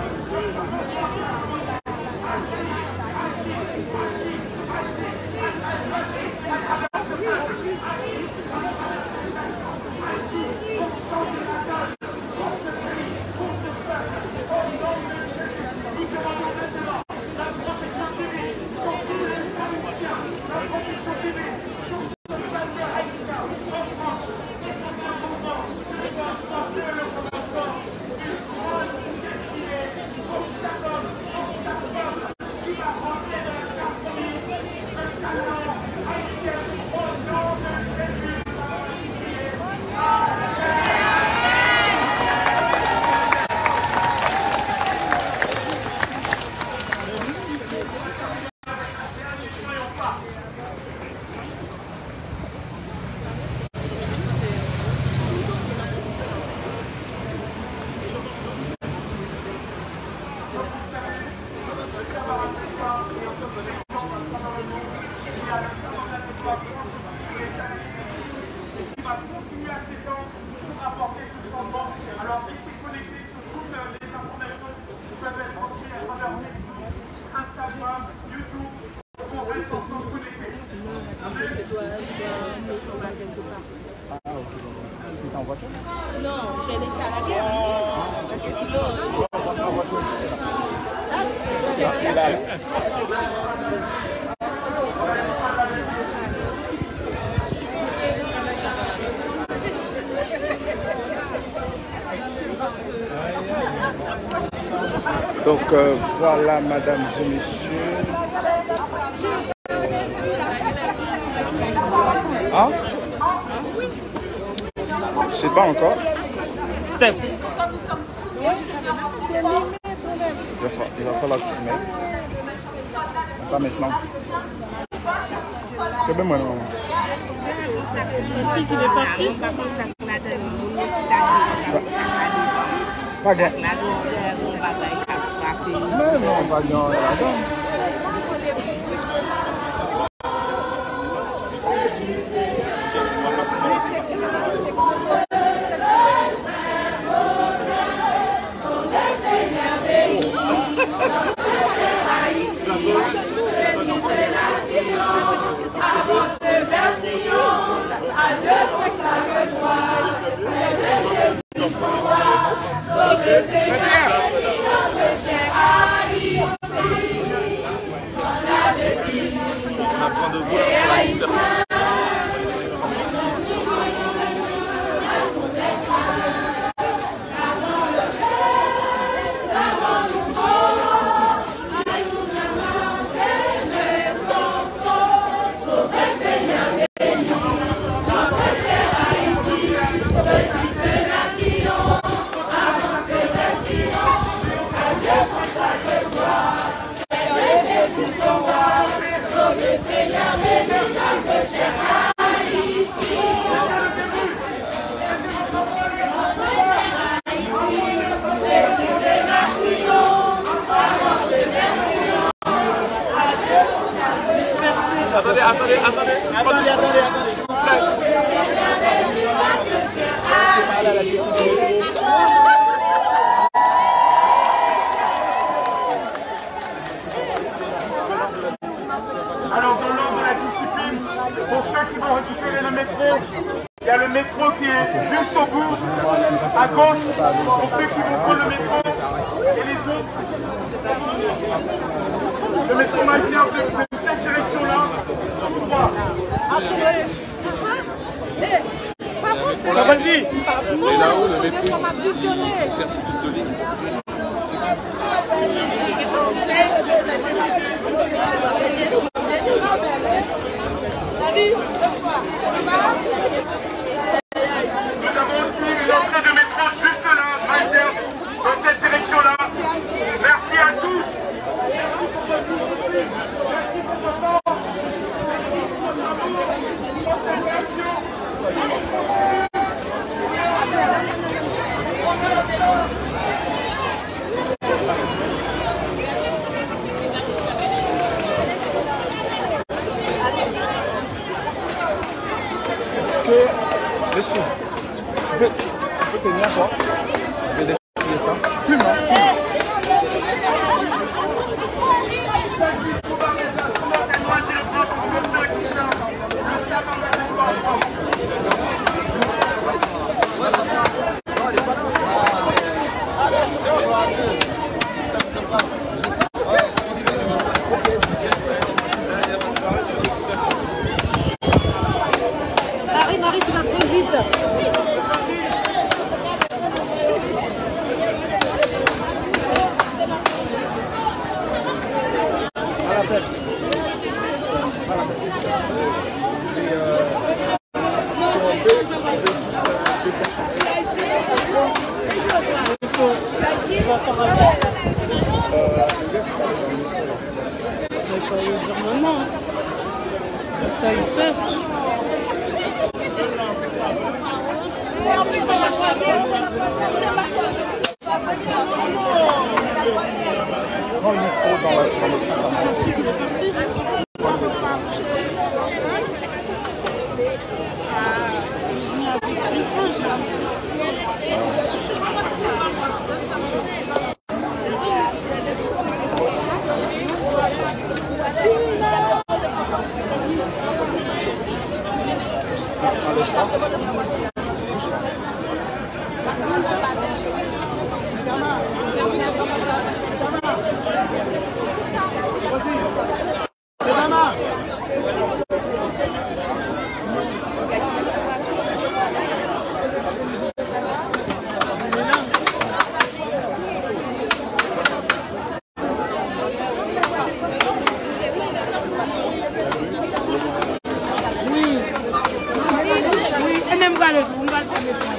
Instagram, YouTube, on reste ensemble connectés. Amen. Ah, ok. Qui t'envoie ça ? Non, je laisse à la gare. Parce que sinon, Donc, euh, voilà, mesdames et messieurs. Hein? Je sais pas encore. Steph. Il va fa-, il va falloir que tu mettes. Pas maintenant. Kenbe mwen non. Ki ki te pati? Pa gen. Men non, pa gen anyen ladan. Attendez, attendez, attendez, attendez, attendez, s'il vous plaît. Alors, dans l'ordre de la discipline, pour ceux qui vont récupérer le métro, il y a le métro qui est juste au bout, à gauche, pour ceux qui vont prendre le métro, et les autres. Le métro Malesherbes de cette direction-là. Voilà. Sa va di? E la ou le mèt pou disperse plis de li. Nous avons aussi une entrée de métro juste là, Malesherbes, dans cette direction-là. Merci à tous. Est-ce que, Messi, tu peux, tu peux tenir ça? Je vais déplier ça. Filme, hein, filme. Marie, Marie, tu vas trop vite. Sa, sa, sa. Wi. Wi. E menm pale tou, m pral pale tou.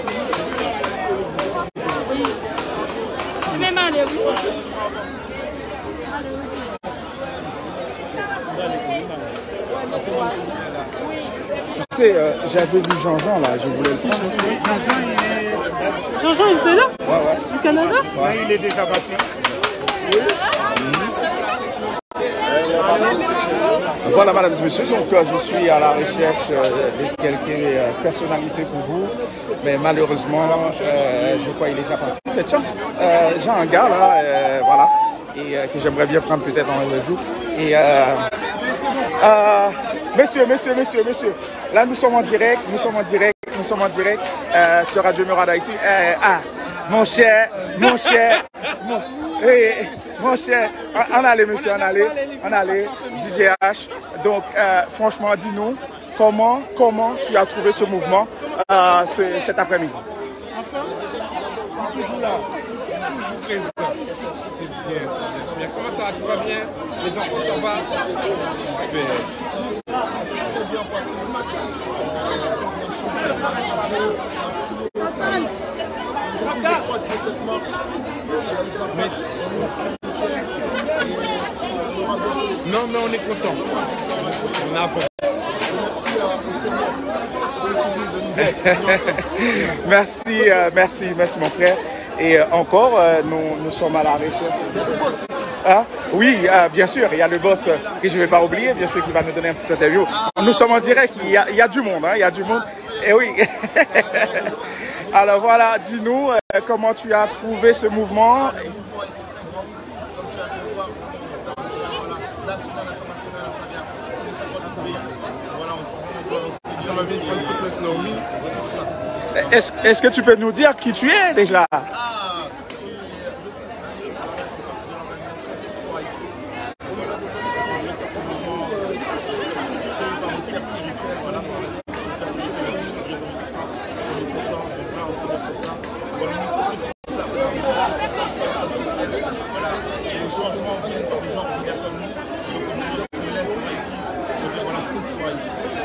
Wi. E menm ale, wi. Tu sais, euh, j'avais vu Jean-Jean là, je voulais le prendre. Jean-Jean, il est... Jean-Jean, il était là? Ouais, ouais. Du Canada? Ouais, il est déjà parti. Voilà, madame et messieurs, donc, euh, je suis à la recherche, euh, de quelques, euh, personnalités pour vous, mais malheureusement, euh, je crois qu'il est déjà parti. Tiens, euh, j'ai un gars là, euh, voilà, et, euh, que j'aimerais bien prendre peut-être en rendez-vous. Et, euh, euh, monsieur, monsieur, monsieur, monsieur, là nous sommes en direct, nous sommes en direct, nous sommes en direct, euh, sur Radio Emeraude Haïti. Euh, ah, mon cher, mon cher, mon, eh, Monchè, ann ale, mesye, ann ale, ann ale, D J H. Donc, euh, franchement, dis-nous, comment, comment tu as trouvé ce mouvement, euh, ce, cet après-midi? Anfòm? Li toujou la. Li toujou prezan. Se byen, se byen, se byen. Kòman sa va? Tout va byen? Les enfants, ça va? Super. Très bien passé. Aujourd'hui, je crois que cette marche, je ne dois pas être dans une spirituelle et, euh, on aura d'autres... Non, mais on est content. On avance. Merci à, au Seigneur. Je suis de nouveau. Merci, euh, merci, merci, mon frère. Et, euh, encore, euh, nous, nous sommes à la recherche. Hein? Oui, euh, bien sûr, il y a le boss euh, que je ne vais pas oublier, bien sûr, qui va nous donner un petit interview. Nous sommes en direct, il y a, il y a du monde, hein, il y a du monde. Et oui. Alors voilà, dis-nous euh, comment tu as trouvé ce mouvement. Est-ce, est-ce que tu peux nous dire qui tu es déjà?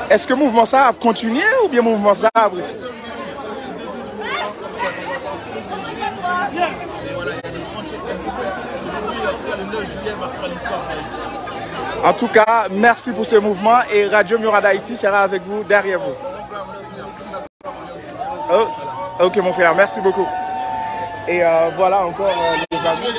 Èske mouvman sa a ap kontinye oubyen mouvman sa a ap... En tout cas, merci pour ce mouvement et Radio Murad Haïti sera avec vous, derrière vous. Oh, ok, mon frère, merci beaucoup. Et euh, voilà encore euh, les amis.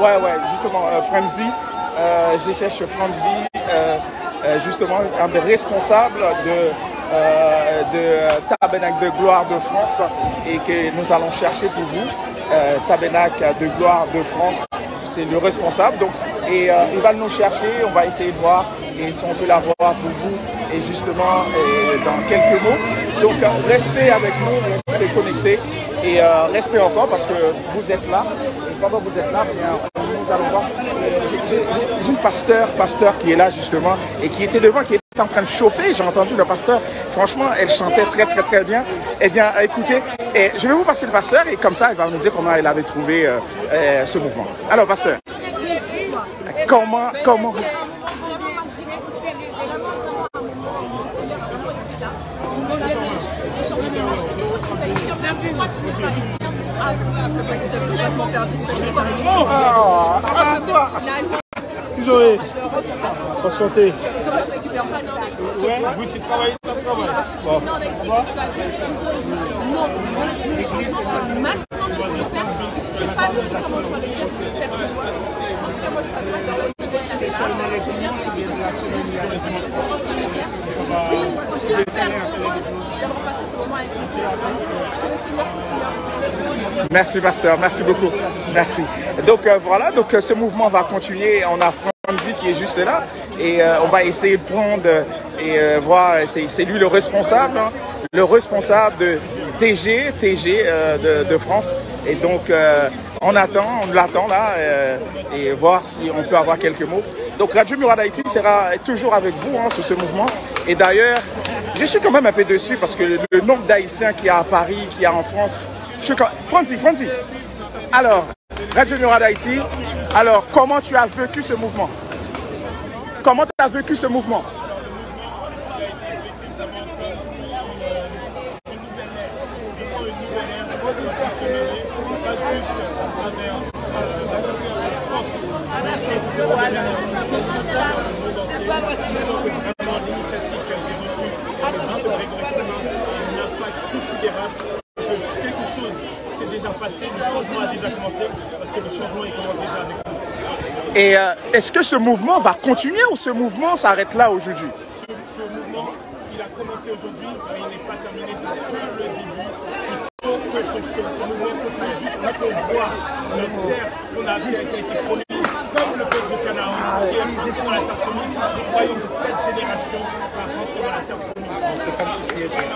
Ouais, ouais, justement, euh, Franzi, euh, je cherche Franzi, euh, euh, justement, un des responsables de, euh, de Tabernacle de Gloire de France et que nous allons chercher pour vous. Euh, Tabernacle de Gloire de France, c'est le responsable. Donc, et euh, il va nous chercher, on va essayer de voir et si on peut l'avoir pour vous et justement euh, dans quelques mots. Donc euh, restez avec nous, restez connectés et euh, restez encore parce que vous êtes là. Et pendant que vous êtes là, eh bien, nous allons voir. Euh, J'ai j'ai- j'ai une pasteur, pasteur qui est là justement et qui était devant, qui était en train de chauffer. J'ai entendu le pasteur. Franchement, elle chantait très très très bien. Eh bien, écoutez, et je vais vous passer le pasteur et comme ça, il va nous dire comment il avait trouvé euh, euh, ce mouvement. Alors, pasteur, comment, comment vous... Ah, ah, c'est toi. Kijan w ye? Anchante. Wè, Gucci travay, travay. Bon. Merci, pasteur. Merci beaucoup. Merci. Donc euh, voilà, donc euh, ce mouvement va continuer. On a Franzi qui est juste là. Et euh, on va essayer de prendre euh, et euh, voir, c'est c'est lui le responsable, hein, le responsable de T G, T G euh, de, de France. Et donc, euh, on attend, on l'attend là, euh, et voir si on peut avoir quelques mots. Donc Radio Murad Haïti sera toujours avec vous hein, sur ce mouvement. Et d'ailleurs, je suis quand même un peu déçu parce que le, le nombre d'Haïtiens qu'il y a à Paris, qu'il y a en France, je suis quand... Franzi, Franzi, alors, Radio Murad Haïti, alors comment tu as vécu ce mouvement? Comment tu as vécu ce mouvement? Quelque chose s'est déjà passé, le changement a déjà commencé, parce que le changement il commence déjà avec nous. Et euh, est-ce que ce mouvement va continuer ou ce mouvement s'arrête là aujourd'hui? Ce, ce mouvement, il a commencé aujourd'hui, mais il n'est pas terminé, c'est que le début. Il faut que ce, ce, ce mouvement continue jusqu'à qu'on voit la terre qu'on a, qui a été promise, comme le peuple de Canaan, qui est rentré dans la terre promise. Nous croyons que cette génération va rentrer dans la terre promise.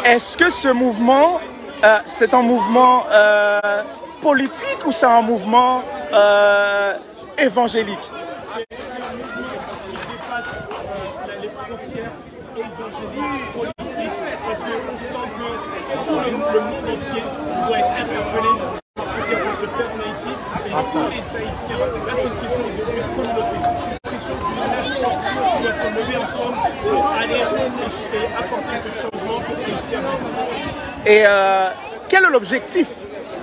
Est-ce que ce mouvement, euh, c'est un mouvement euh, politique ou c'est un mouvement euh, évangélique? C'est un mouvement qui dépasse euh, les frontières évangéliques, politiques, parce qu'on sent que tout le, le monde entier doit être interpellé par ce qui est en train de se faire en Haïti et tous les Haïtiens. Là, c'est une question de- d'une communauté, c'est une question d'une nation qui doit se lever ensemble pour aller et, et apporter ce changement que Haïti a besoin. Et euh, quel est l'objectif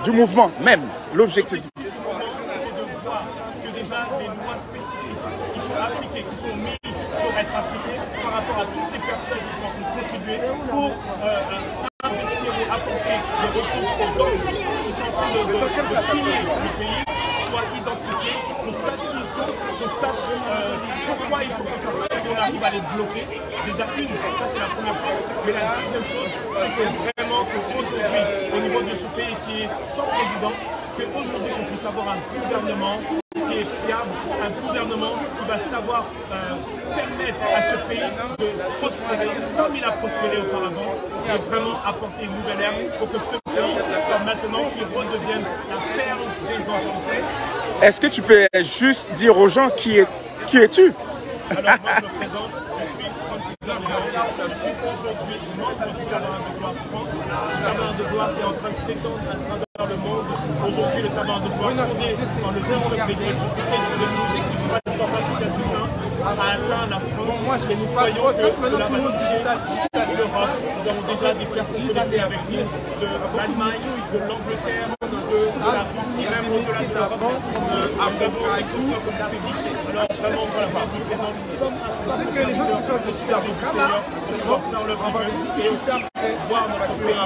du mouvement même? L'objectif du mouvement, c'est de voir que déjà des lois spécifiques qui sont appliquées, qui sont mises pour être appliquées par rapport à toutes les personnes qui sont en train de contribuer pour euh, investir ou apporter des ressources aux gangs qui sont en train de, de, de piller le pays. soient identifiés, qu'on sache qui ils sont, qu'on sache euh, pourquoi ils sont comme ça, et qu'on arrive à les bloquer. Déjà une, ça c'est la première chose. Mais la deuxième chose, c'est que vraiment qu'aujourd'hui, au niveau de ce pays qui est sans président, qu'aujourd'hui on puisse avoir un gouvernement qui est fiable, un gouvernement qui va savoir euh, permettre à ce pays de prospérer comme il a prospéré auparavant et vraiment apporter une nouvelle ère pour que ce pays soit maintenant qui redevienne la perle des Antilles. Est-ce que tu peux juste dire aux gens qui es, qui es-tu? Alors moi je me présente, je suis Francis Bergeron, je suis aujourd'hui membre du Tabac de Gloire France. Le Tabac de Gloire est en train de s'étendre à travers le monde. Aujourd'hui, le Tabac de Gloire, fondé par le bishop de Toussaint et c'est de musique qui passe par Patricia Toussaint, a atteint la France et nous croyons que cela va toucher toute l'Europe. Nous avons déjà des personnes connectées avec nous de l'Allemagne, de l'Angleterre, de, de la Russie, même au-delà de l'Europe. Euh, nous avons des continents comme l'Afrique. Alors vraiment, voilà, moi je me présente comme un simple serviteur au service du Seigneur, je porte dans le Dieu et aussi voir notre pays.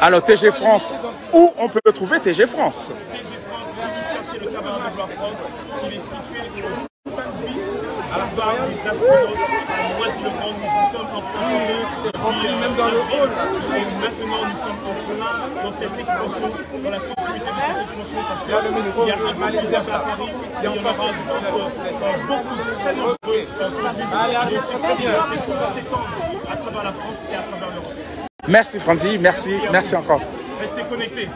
Alors, T G France, où on peut trouver T G France? T G France, si vous cherchez le Tabac de Gloire France, il est situé au cinq bis, boulevard des Astronautes, à Noisy-le-Grand. Nous y sommes en plein projet depuis euh, avril. Et maintenant, nous sommes en plein dans cette expansion, dans la continuité de cette expansion, parce qu'il y a un peu plus d'argent à Paris, il y en aura d'autres, euh, beaucoup, très nombreux, euh, pour plus de s'expanser, de s'étendre à travers la France et à travers l'Europe. Merci Frandy, merci, merci encore. Restez connectés.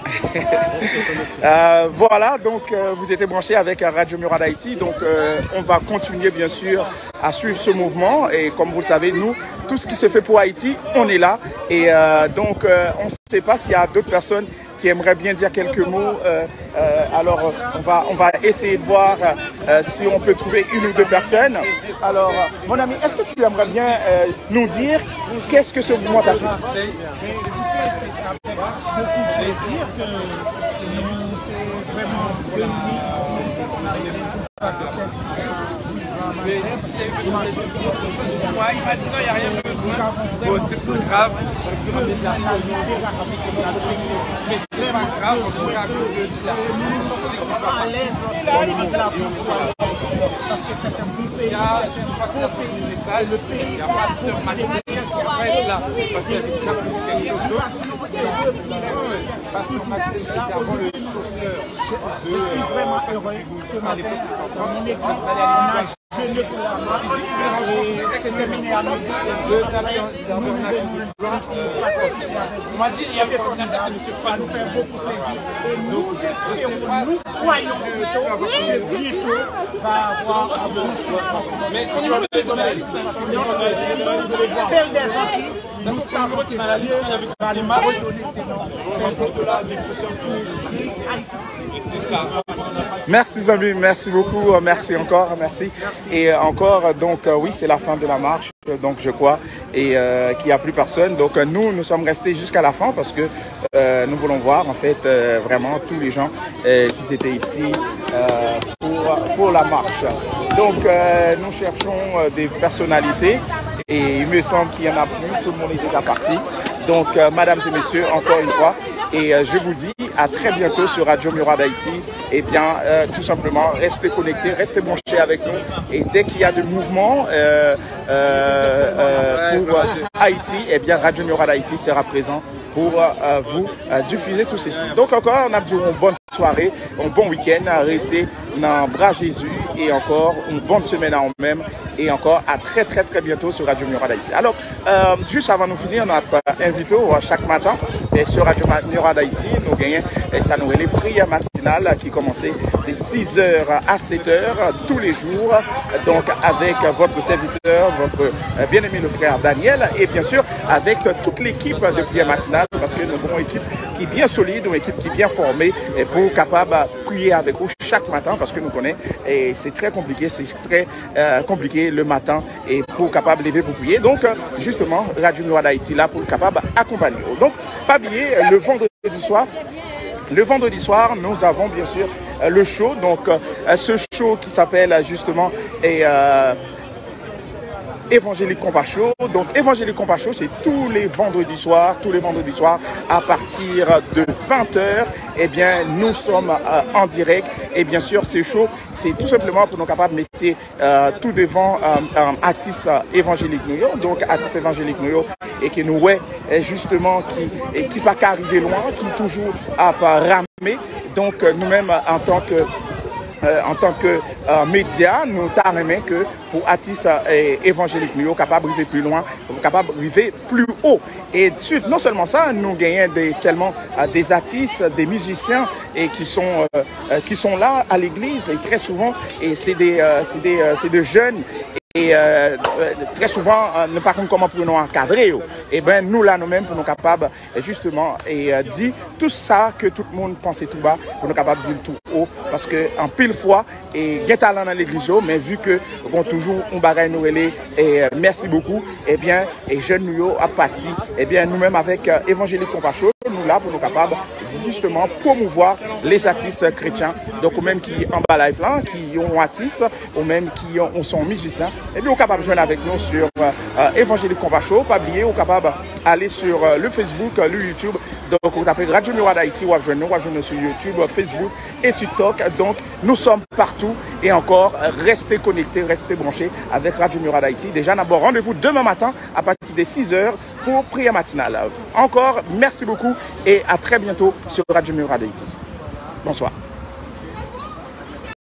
Euh, voilà, donc euh, vous étiez branchés avec Radio Murad Haïti. Donc euh, on va continuer bien sûr à suivre ce mouvement. Et comme vous le savez, nous, tout ce qui se fait pour Haïti, on est là. Et euh, donc euh, on ne sait pas s'il y a d'autres personnes qui aimeraient bien dire quelques mots. Euh, euh, alors, on va, on va essayer de voir euh, si on peut trouver une ou deux personnes. Alors, mon ami, est-ce que tu aimerais bien euh, nous dire qu'est-ce que ce mouvement t'a fait? Ben, écoutez, c'est avec beaucoup de plaisir que nous sommes vraiment réunis ici. Je suis vraiment heureux ce matin dans mon église. On a jeûné pour la marche et c'est terminé à midi. Et puis après, nous, nous venons ici pour participer avec vous. C'était formidable. Ça nous fait beaucoup plaisir. Et nous espérons, nous croyons plutôt que bientôt va avoir un grand changement. Peuple des Antilles, nous savons que Dieu va nous redonner ce nom. Merci zanmi, merci beaucoup, merci encore, merci. Et encore, donc euh, oui, c'est la fin de la marche, donc je crois, et euh, qu'il n'y a plus personne. Donc euh, nous, nous sommes restés jusqu'à la fin parce que euh, nous voulons voir en fait euh, vraiment tous les gens euh, qui étaient ici euh, pour, pour la marche. Donc euh, nous cherchons euh, des personnalités et il me semble qu'il y en a plus, tout le monde est déjà parti. Donc euh, mesdames et messieurs, encore une fois, et euh, je vous dis à très bientôt sur Radio Murad Haïti. Eh bien, euh, tout simplement, restez connectés, restez branchés avec nous. Et dès qu'il y a de mouvements euh, euh, euh, pour euh, Haïti, eh bien, Radio Murad Haïti sera présent pour euh, vous euh, diffuser tout ceci. Donc encore, n ap di w yon bòn sware, yon bon wikenn, rete nan bra Jezi, e ankò yon bòn semèn a ou menm, e ankò à très très très bientôt sur Radio Murad Haïti. Alors euh, juste avant nous finir, n ap invite w chak matin euh, sur Radio Murad Haïti, nou genyen euh, sa nou rele priyè matinal ki kòmanse de six heures à sept heures tous les jours, donc avec votre serviteur, votre euh, bien-aimé le frère Daniel, et bien sûr avec toute l'équipe de prière matinale, parce que nous avons une équipe qui est bien solide, une équipe qui est bien formée, et pour capable prier avec vous chaque matin, parce que nous connaissons, et c'est très compliqué, c'est très euh, compliqué le matin, et pour capable lever pour prier. Donc, euh, justement, Radio Noir d'Haïti là pour capable accompagner. Donc, pas oublier, euh, le vendredi soir, le vendredi soir, nous avons bien sûr euh, le show. Donc, euh, ce show qui s'appelle euh, justement et, euh, Évangélique Compas Show. Donc, Évangélique Compas Show, c'est tous les vendredis soirs, tous les vendredis soirs, à partir de vingt heures, eh bien, nous sommes euh, en direct. Et bien sûr, ce show, c'est tout simplement pour nous capables de mettre euh, tout devant euh, euh, artistes euh, évangéliques nous. Donc, artistes évangéliques nous, et que nous, ouais, et justement, qui, et qui pas qu'à arriver loin, qui toujours à pas ramer. Donc, euh, nous-mêmes, euh, en tant que, euh, en tant que euh, média, nous, t'as aimé que pour artistes euh, évangéliques, nous, capables d'arriver plus loin, capables d'arriver plus haut. Et ensuite, non seulement ça, nous gagnons des, tellement euh, des artistes, des musiciens et qui sont, euh, euh, qui sont là à l'église et très souvent, et c'est des, euh, c'est des, euh, c'est des jeunes et euh, euh, très souvent, euh, nous ne pas comment pour nous encadrer. Et bien, nous là, nous-mêmes, pour nous capables, justement, et euh, dire tout ça que tout le monde pense tout bas, pour nous capables de dire tout haut. Parce que en pile fois, e gen talan nan legliz yo, men vi ke bon toujou yon bagay nou rele e mèsi bokou, ebyen e jèn nou yo ap pati, ebyen nou menm avèk Évangélique Compas Show nou la pou nou kapab justement promouvoir les artistes chrétiens. Donk ou menm ki anba live la, ki yon atis, ou menm ki yon, ou son mizisyen, ebyen ou kapab jwenn avèk nou sur euh, Évangélique Compas Show. Pa bliye ou kapab aller sur euh, le Facebook, euh, le YouTube. Donc ou tape Radio Mirade Haïti, ou ap jwenn nou, ou ap jwenn nou sur YouTube, Facebook et TikTok. Donc nous sommes partout et encore, restez connectés, restez branchés avec Radio Mirade Haïti. Déjà, nous avons rendez-vous demain matin à partir de six heures pour prière matinale. Encore, merci beaucoup et à très bientôt sur Radio Mirade Haïti. Bonsoir.